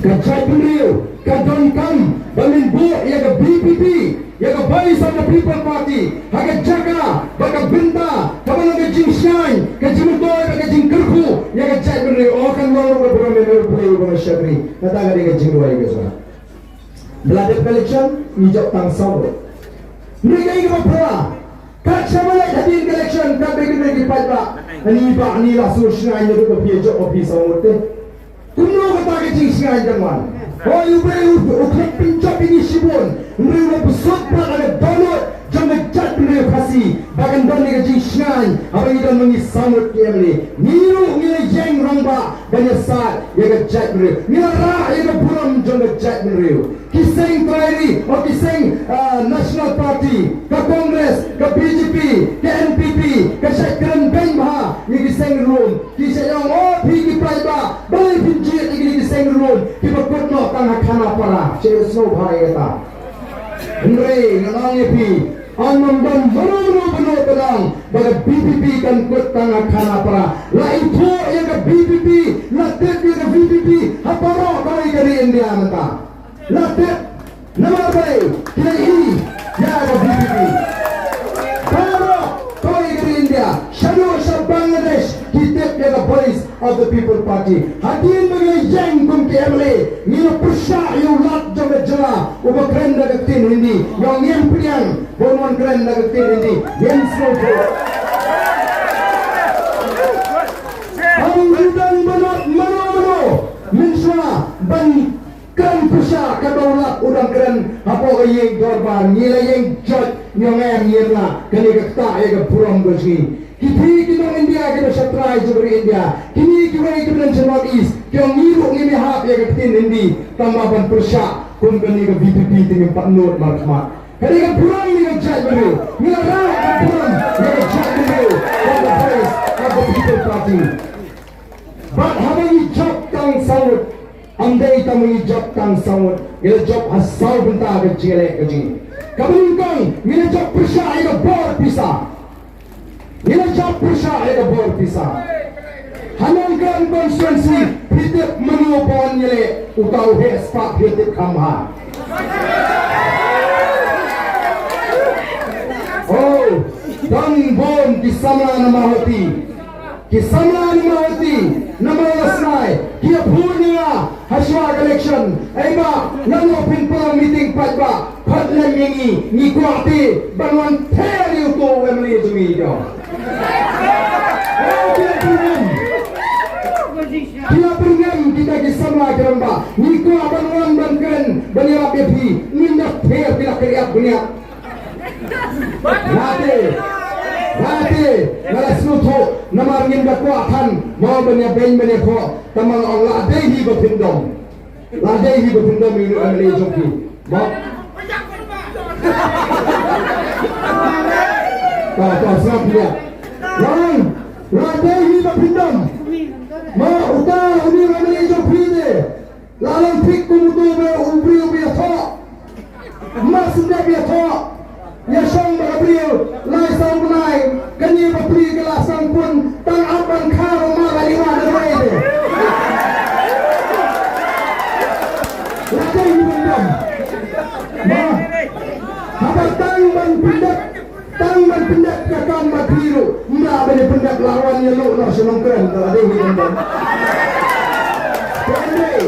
ka jaitbynriew ka donkam ba men buh ïa ka V P P, ïa ka Voice of the People Party ha ka jaka bad ka bynta kaba long ka jingshngaiñ, ka jingmyntoi bad ka jingkyrkhu ïa ka jaitbynriew. Oh, kan long ruh ka burom ïa U Blei uba nga shakri. Kata ka dei ka jingduwai ka jong nga. Ba la dep ka election ngi jop tang saw ngut. Ngi dei kiba pura. Kat shaba leit hadien ka election, kat ba ki dei ki paidbah, ani bah ani la sngewshngaiñ naduh ba phi ïa jop ba phi saw ngut te. Kumno kata ka jingshngaiñ kan wan? Hooid, U Blei u, u khlem pynjop ïa ngi shibun. Hynrei u la pynshut pat ha ka dohnud jong ka jaitbynriew Khasi ba kan don ïa ka jingshngaiñ haba ngi don ma ngi saw ngut ki M L A. Ngi ruh ngi la ïeng rangbah ban ïasaid ïa ka jaitbynriew. Ngi la rah ïa ka burom jong ka jaitbynriew. Ki seng Trai Ri, o ki seng, ah, National Party, ka Congress, ka B J P, ka N P P, ka shait kren beiñ bha ïa ki seng Ri-lum. Ki shait ong, o phi ki paidbah, balei phin jied ïa kine ki seng Ri-lum kiba kut noh tang ha Khanapara. Shait ïohsngew bha ïa kata. Hynrei ngan ong ïa phi, ym don mano mano ba ong ba ka V P P kan kut tang ha Khanapara. La ithuh ïa ka V P P, la tip ïa ka V P P ha baroh kawei ka ri India mynta. La tip, namar balei? Ki la ïohi ïa ka V P P. Baroh kawei ka ri India, shaduh sha Bangladesh, ki tip ïa ka Voice of the People Party. Hadien ba ngi la ïeng kum ki M L A, ngi la pyrshah ïa u Lat jong ka jylla uba kren da ka ktien Hindi. Ïa, ngim pdiang ba un wan kren da ka ktien Hindi. Ngim sngewthuh. Haba ngi don ba nud mano mano, mynshuwa ban Pyrshah ka dawlad u dang kren hapoh ka ïing dorbar, ngi la ïeng jot, ngi ong em, ngi ong la, kane ka ktah ïa ka burom ka jong ngi. Ki phi ki nong India kiba sha trai jong ka ri India, kine kiwei kiba don sha North East ki ong ngi ruh ngim ïahap ïa ka ktien Hindi, tangba ban pyrshah kum kane ka V P P te ngim pat nud markhmat. Kane ka burom ïa ka jaitbynriew, ngi la rah ka burom ïa ka jaitbynriew from the Voice of the People Party. Bad haba ngi jop tang saw ngut, ym dei tang ba ngi jop tang saw ngut, ngi la jop ha saw bynta ka jingïaleh ka jong ngi. Kaba nyngkong, ngi la jop pyrshah ïa ka bor pisa. Ngi la jop pyrshah ïa ka bor pisa. Ha Nongkrem constituency, phi tip mano ba wan ïaleh, uta u heh spah, phi tip kham bha. Oh, don bun ki samla na Mawhati. Ki samla na Mawhati, na Mawlasnai, ki ïa phone ïa nga ha shuwa ka election. Ei bah, nangno phin pynlong meeting paidbah, khot lem ïa ngi, ngi kwah te ban wan ther ïa uto u M L A jong ngi, ïa. Oh, ki la pyrngem. Ki la pyrngem kita ki samla ki rangbah. Ngi kwah ban wan ban kren, ban ïarap ïa phi, ngin da ther, ki la kyrïap bniat. Late, late, nga la sngewthuh, namar ngim da kwah than, mo ban ïa beiñ ban ïa khoh, tangba nga ong la dei hi ba phin dom. La dei hi ba phin dom ïa u M L A jong phi. Mo. Ta, ta, sngap ïa. Nga ong, la dei hi ba phin dom. Mo, uta, uni u M L A jong phi te. La long thik kum uto u briew uba ïathoh. Mar shu dep ïathoh, ïa shong bad ka briew lai saw bnai, kane bapli ka la sdang pun, tang ap ban kha ruh mar la ïa wad ruh te. La dei hi ban dom. Mo, haba tang ban pyndep, tang ban pyndep ka kam bad phi ruh, ym lah ban ïa pyndep, la wan ïa luh noh sha Nongkrem, la dei hi ban dom. Hynrei,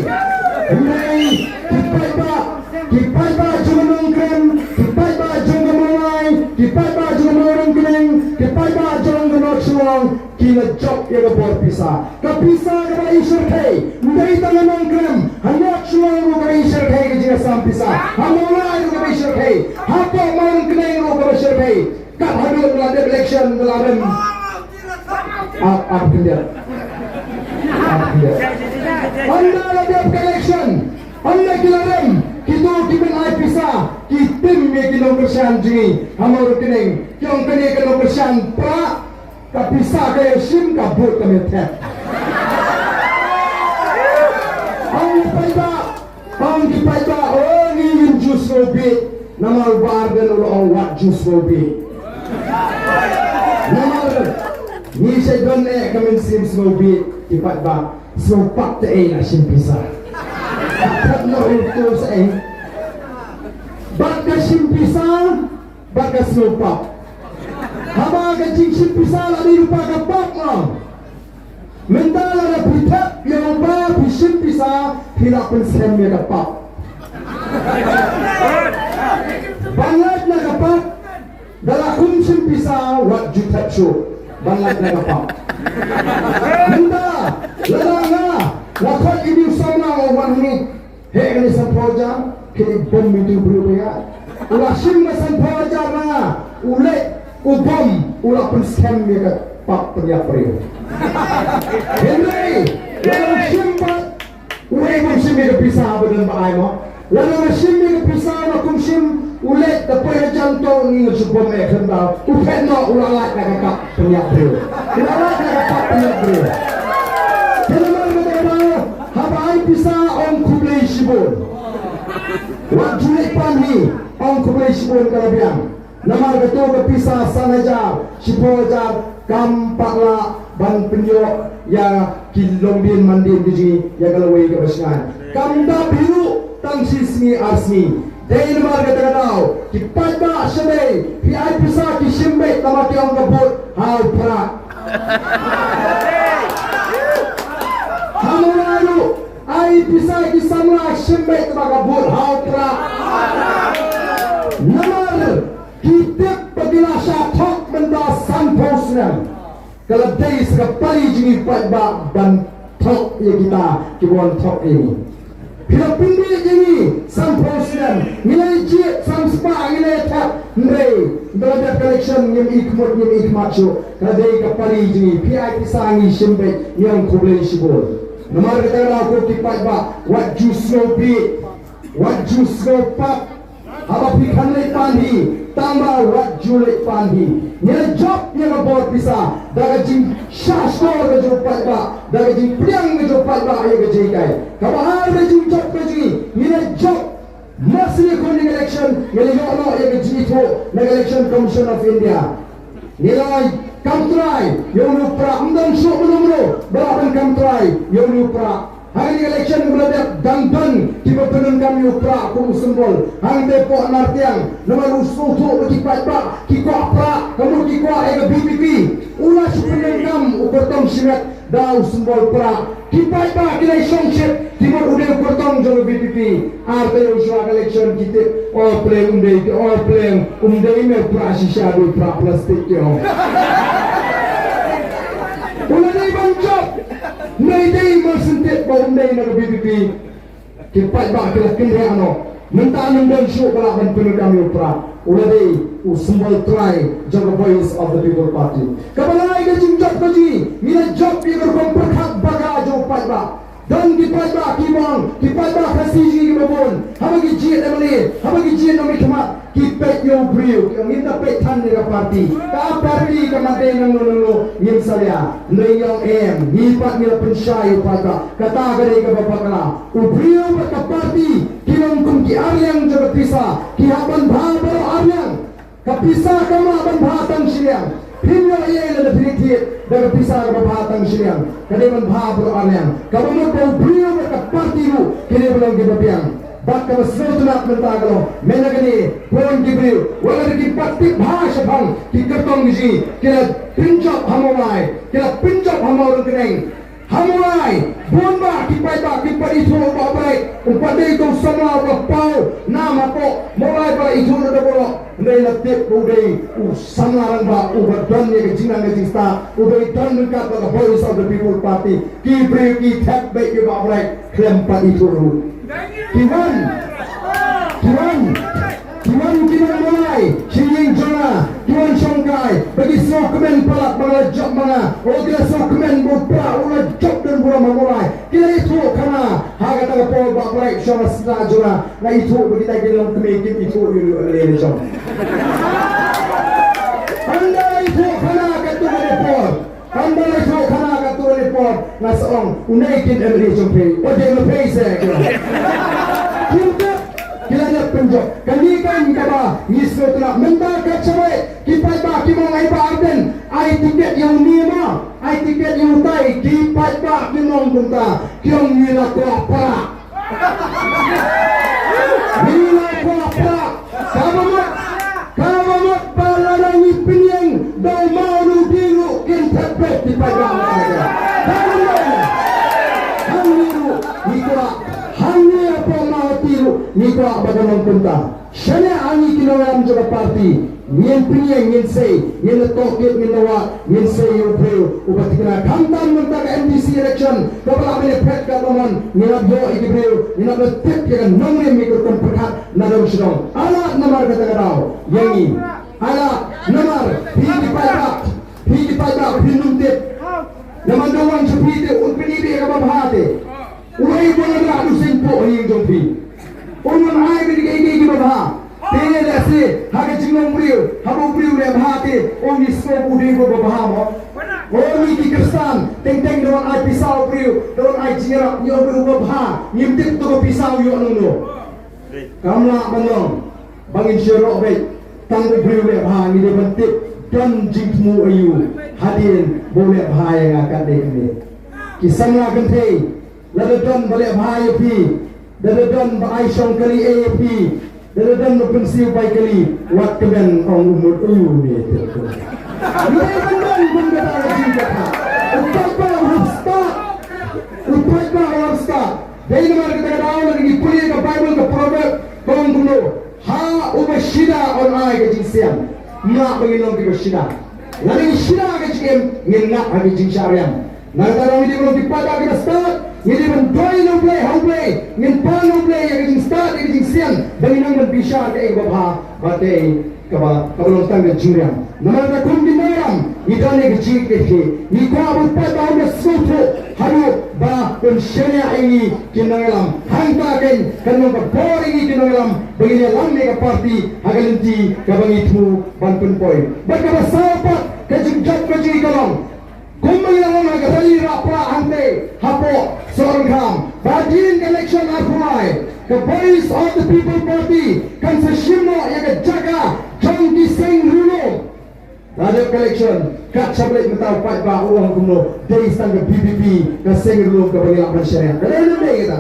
hynrei, ki paidbah, ki paidbah jong ka Nongkrem, ki paidbah jong ka Mawlai, ki paidbah jong ka Mawryngkneng, ki paidbah jong ka North Shillong, ki la jop ïa ka bor pisa. Ka pisa kaba i shyrkhei, ym dei tang ha Nongkrem, ha North Shillong ruh kaba i shyrkhei ka jingïasam pisa. Ha Mawlai ruh kaba i shyrkhei. Hapoh Mawryngkneng ruh kaba shyrkhei. Kat haduh ba la dep election ba la rem. Ap, ap khyndiat. Ap khyndiat. Ynda la dep ka election, ynda ki la rem, kito ki ban ai pisa, ki tim ïa ki nongkyrshan jong ngi ha Mawryngkneng, ki ong kane ka nongkyrshan pra, ka pisa ka ïa shim, ka vote ka ïa thep. Ong paidbah, ong ki paidbah, oh, ngi ngim ju sngewbit. Namar u Bah Ardent u la ong wat ju sngewbit. Namar ngi sha don eh ka mynsiem sngewbit, ki paidbah, sngewpap te ei la shim pisa. Ka thep noh u tu sa ei. Bad ka shim pisa, bad ka sngewpap. Haba ka jingshim pisa la dei lypa ka pap mo. Mynta lada phi thep ïa uba phi shim pisa, phi la pynskhem ïa ka pap. Ban lait na ka pap, da la kum shim pisa, wat ju thep shuh. Ban lait na ka pap. Mynta lada nga, nga khot ïa u samla, nga wan hangne. Heh kane sanphew hajar, kine bom ïa uto u briew ba ïaid. U la shim ka sanphew hajar na nga, u leit u bom, u la pynskhem ïa ka pap pynïap briew. Hynrei lada u shim pat, uei bym shim ïa ka pisa ba don ba ai mo. Lada u la shim ïa ka pisa, la kum shim, u leit da poi hajan to, ngi nga shu bom eh khyndai. U phet noh, u la lait na ka pap pynïap briew. U la lait na ka pap pynïap briew. Te namar kata ka daw, haba ai pisa ong khublei shibun. Wat ju leit pan hi, ong khublei shibun ka la biang. Namar kato ka pisa san hajar, shiphew hajar, kam pat lah ban pynïoh ïa ki longdien mandien ki jong ngi ïa ka lawei kaba shngaiñ. Kam dap hi ruh tang shi sngi ar sngi. Dei namar kata ka daw, ki paidbah sha dei, phi ai pisa ki shim beit, tangba ki ong ka vote ha u Prah. Ha Mawlai ruh, ai pisa ki samla shim beit, tangba ka vote ha u Prah. Namar ki tip ba ki la shah thok mynta sanphew snem. Ka la dei sa ka pali jong ngi paidbah ban thok ïa kita kiba wan thok ïa ngi. Phi la pynbeit ïa ngi, Sanphew snem ngi la jied, sanspah ngi la thep, hynrei ba la dep election ngim i khmut ngim i khmat shuh. Ka dei ka pari jong ngi, phi ai pisa ngi shim beit, ngi ong khublei shibun. Namar kata ka daw ko ki paidbah, wat ju sngewbha, wat ju sngewpap. Haba phi khlem leit pan hi, tang ba wat ju leit pan hi. Ngi la jop ïa ka bor pisa da ka jingshah shkor ka jong u paidbah, da ka jingpdiang ka jong u paidbah ïa ka jinghikai. Kaba ar ka jingjop ka jong ngi, ngi la jop. Mar shu ïakhun ïa ka election, ngi la ïoh noh ïa ka jingithuh na ka Election Commission of India. Ngi la kam trai ïa une u Prah, ym don shuh ba ym don, ba la ban kam trai ïa une u Prah. Ha kane ka election ba la dep dang don kiba pyndonkam ïa u Prah kum u symbol. Hangtei hapoh Nartiang, namar u sngewthuh ba ki paidbah ki kwah Prah, ka mut ki kwah ïa ka V P P. U la shu pyndonkam u kyrtong shimet da u symbol Prah. Ki paidbah ki la shongshit, ki mut u dei u kyrtong jong ka V P P. Ar taïew shuwa ka election ki tip, o pleng um dei, o pleng um dei, me Prah shisha, dei Prah plastik ki ong. U la dei ban jop, me dei ban sngewtip ba um dei na ka V P P. Ki paidbah ki la kynriah noh. Mynta ym don shuh ba lah ban pyndonkam ïa u Prah. U la dei u symbol trai jong ka Voice of the People Party. Kaba lai ka jingjop ka jong ngi, ngi la jop ïa ka rukom pyrkhat baka jong u paidbah. Don ki paidbah kiba ong, ki paidbah Khasi jong ngi kiba bun, haba ki jied M L A, haba ki jied nongmihkhmat, ki peit ïa u briew, ki ong ngin da peit than ïa ka party. Ka party ka mat dei nangno nangno ngim salia. Hynrei ngi ong em, ngi pat ngi la pynshai ïa u paidbah. Kata ka dei kaba bakla. U briew bad ka party ki long kum ki arliang jong ka pisa, ki hap ban bha baroh arliang. Ka pisa kam lah ban bha tang shiliang. Phim ïoh ei ei lada phi thied da ka pisa kaba bha tang shiliang. Ka dei ban bha baroh arliang. Kaba mut ba u briew bad ka party ruh ki dei ban long kiba biang. Bad kaba sngewtynnat mynta ka long, mynta kane bun ki briew, wat la ki pat tip bha shaphang ki kyrtong ki jong ngi, ki la pynjop ha Mawlai, ki la pynjop ha Mawryngkneng. Ha Mawlai, bun bah ki paidbah ki pat ithuh u Bah Bright, u pat dei uto u samla uba paw nam hapoh Mawlai ba la ithuh na da baroh. Hynrei la tip ba u dei u samla rangbah uba don ïa ka jingnang ka jingstad, uba don ryngkat bad ka Voice of the People Party. Ki briew ki thep beit ïa u Bah Bright khlem pat ithuh ruh. Ki wan, ki wan, ki wan ki nong Mawlai sha ïing jong nga, ki wan shongkai ba ki sngewkmen palat ba nga la jop ma nga. O, ki la sngewkmen ba u Prah u la jop don burom ha Mawlai. Ki la ithuh khana ha kata ka por Bah Bright shong ha sla jong nga. Nga ithuh ba kita ki longkmie kim ithuh ïa u M L A ne jong. Hynda la ithuh khana katto katne por. Hynda la ithuh khana katto katne por, nga sa ong, une kin M L A jong phi. Wat dei ma phi se ki ong. Kim tip, ki la dep pynjop. Kane kan kaba ngi sngewtynnat mynta ka jingmut. Ki paidbah ki ong ai Bah Ardent, ai tiket ïa une ma, ai tiket ïa utai, ki paidbah ki ong kumta, ki ong ngi la kwah Prah. Ngi la kwah Prah. Kaba mut, kaba mut ba lada ngi pynïeng da u Mawhati ruh kin thep beit ki paidbah. Kaba mut, hangne ruh ngi kwah, hangne hapoh Mawhati ruh ngi kwah ba kan long kumta. Shaniah ha ngi ki nongïalam jong ka party, ngin pynïeng, ngin sei, ngin la tohkit, ngin la wad, ngin sei ïa u briew uba thikna. Khamtam mynta ka M D C election kaba la ban ïaphet ka London, ngin hap ïoh ïa ki briew, ngin hap la tip ïa ka nongrim ïa ka rukom pyrkhat na dong sha dong. Ailad namar kata ka daw ïa ngi. Ailad namar phi ki paidbah, phi ki paidbah phin ym tip. Namar da wan sha phi te un pyni ïa kaba bha te. Uei ba la rah dusien poh ha ïing jong phi? Un wan ai beit ïa kiei kiei kiba bha. Te lehse ha ka jinglong briew, haba u briew u leh bha te, un ïohsngew ba u dei uba bha mo. O ngi ki Khristan, teng teng da wan ai pisa u briew, da wan ai jingïarap, ngi ong ba u bha, ngim tip to ka pisa u ïoh nangno. Kam lah ban long ba ngin shu ïaroh beit tang u briew u leh bha, ngi dei ban tip don jingthmu aïu hadien ba u leh bha ïa nga katne katne. Ki samla kynthei, lada don ba leh bha ïa phi, lada don ba ai shong kali ei ïa phi, lada don ba pynsiew bai kali, wat kmen ong u mut u ne te. Ngi dei ban don bun kata ka jingkata. U paidbah u hap stad. U paidbah u hap stad. Dei namar kata ka daw lada ngi pule ka Baibl ka Proverb ka ong kumno. Ha uba shida un ai ka jingsiang. Ym lah ba ngin long kiba shida. Lada ngi shida ka jingim ngin ngat ha ka jingshah riam. Na kata ruh ngi dei ban long ki paidbah kiba stad, Ngi dei ban duwai na U Blei, ha U Blei, ngin pan na U Blei ïa ka jingstad, ïa ka jingsian, ba ngin nang ban bishar kaei kaba bha, bad kaei kaba, kaba long tang ka jingriam. Namar kata kum ki nongïalam, ngi don ïa ka jingkitkhlieh. Ngi kwah ba u paidbah un da sngewthuh haduh ba un shaniah ïa ngi ki nongïalam. Hangta keiñ kan long ka bor ïa ngi ki nongïalam ba ngin ïalam ïa ka party ha ka lynti kaba ngi thmu ban pynpoi. Bad kaba saw pat, ka jingjop ka jong ngi ka long, kumba ngi la ong ha ka rally rapra hangtei hapoh Sohryngkham, ba hadien ka election arphew lai, ka Voice of the People Party kan sa shim noh ïa ka jaka jong ki seng riewlum. Lada dep ka election, kat shaba leit mynta u paidbah u ong kumno, dei tang ka V P P ka seng riewlum kaba ngi lah ban shaniah. Ka dei ne ym dei kata?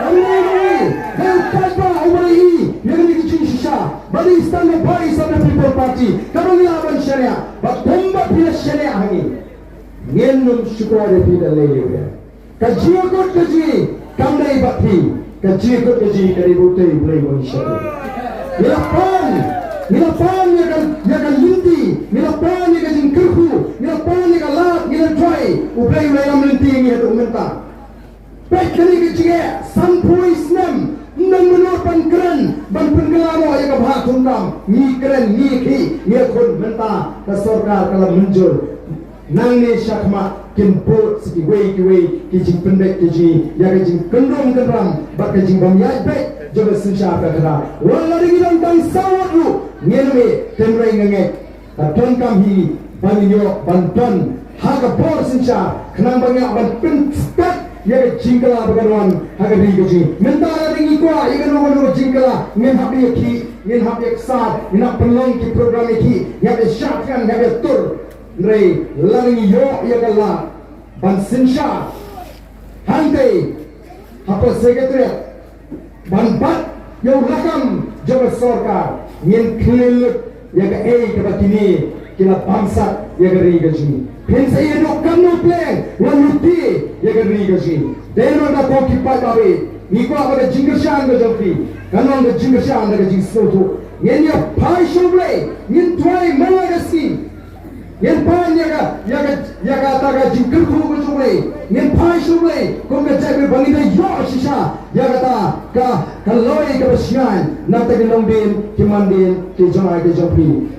Ka dei ne ym dei? Dei u paidbah uba ïohi ïa kane ka jingshisha, ba dei tang ka Voice of the People Party kaba ngi lah ban shaniah. Bad kumba phi la shaniah ha ngi, ngin ym shukor ïa phi da lei lei ruh. Ka jingïakut ka jong ngi kam dei bad phi. Ka jingïakut ka jong ngi ka dei bad U Blei uba ngi shakri. Ngi la pan, ngi la pan ïa ka, ïa ka lynti, ngi la pan ïa ka jingkyrkhu, ngi la pan ïa ka lad, ngi la duwai, U Blei u la ïalam lynti ïa ngi haduh mynta. Peit kane ka jingeh, sanphew snem, ym don mano ban kren, ban pynkylla noh ïa ka bha thungtam. Ngi kren, ngi khih, ngi ïakhun, mynta ka sorkar ka la mynjur. Nangne shakhmat kin bud sa kiwei kiwei ki jingpynbeit ki jong ngi ïa ka jingkynrum kynram bad ka jingbym ïaid beit jong ka synshar ka khadar. Wat la ngi don tang saw ngut ruh, ngin ym ïeh, hynrei nga ngeit ka donkam hi ba ngin ïoh ban don ha ka bor synshar khnang ba ngin ïoh ban pynstad ïa ka jingkylla ba kan wan ha ka ri ka jong ngi. Mynta la ngi kwah ïa kano kano ka jingkylla, ngin hap ïa khih, ngin hap ïa ksad, ngin hap pynlong ki program ïa khih, ngin hap ïa shah thngan, ngin hap ïa tur. Hynrei lada ngi ïoh ïa ka lad ban synshar hangtei hapoh Secretariat, ban bat ïa u lakam jong ka sorkar, ngin khlem lut ïa kaei kaba kine ki la bamsap ïa ka ri ka jong ngi. Phin sa ïeh noh katno pleng, wan lute ïa ka ri ka jong ngi. Dei na kata ko ki paidbah, ngi kwah ba ka jingkyrshan ka jong phi kan long ka jingkyrshan da ka jingsngewthuh. Ngin ïa phai sha U Blei, ngin duwai man la ka sngi. Ngin pan ïa ka, ïa ka, ïa kata ka jingkyrkhu ka jong U Blei. Ngin phai sha U Blei kum ka jaitbynriew ba ngin da ïoh shisha ïa kata ka, ka lawei kaba shngaiñ na kata ki longdien, ki mandien, ki jong ngi, ki jong phi.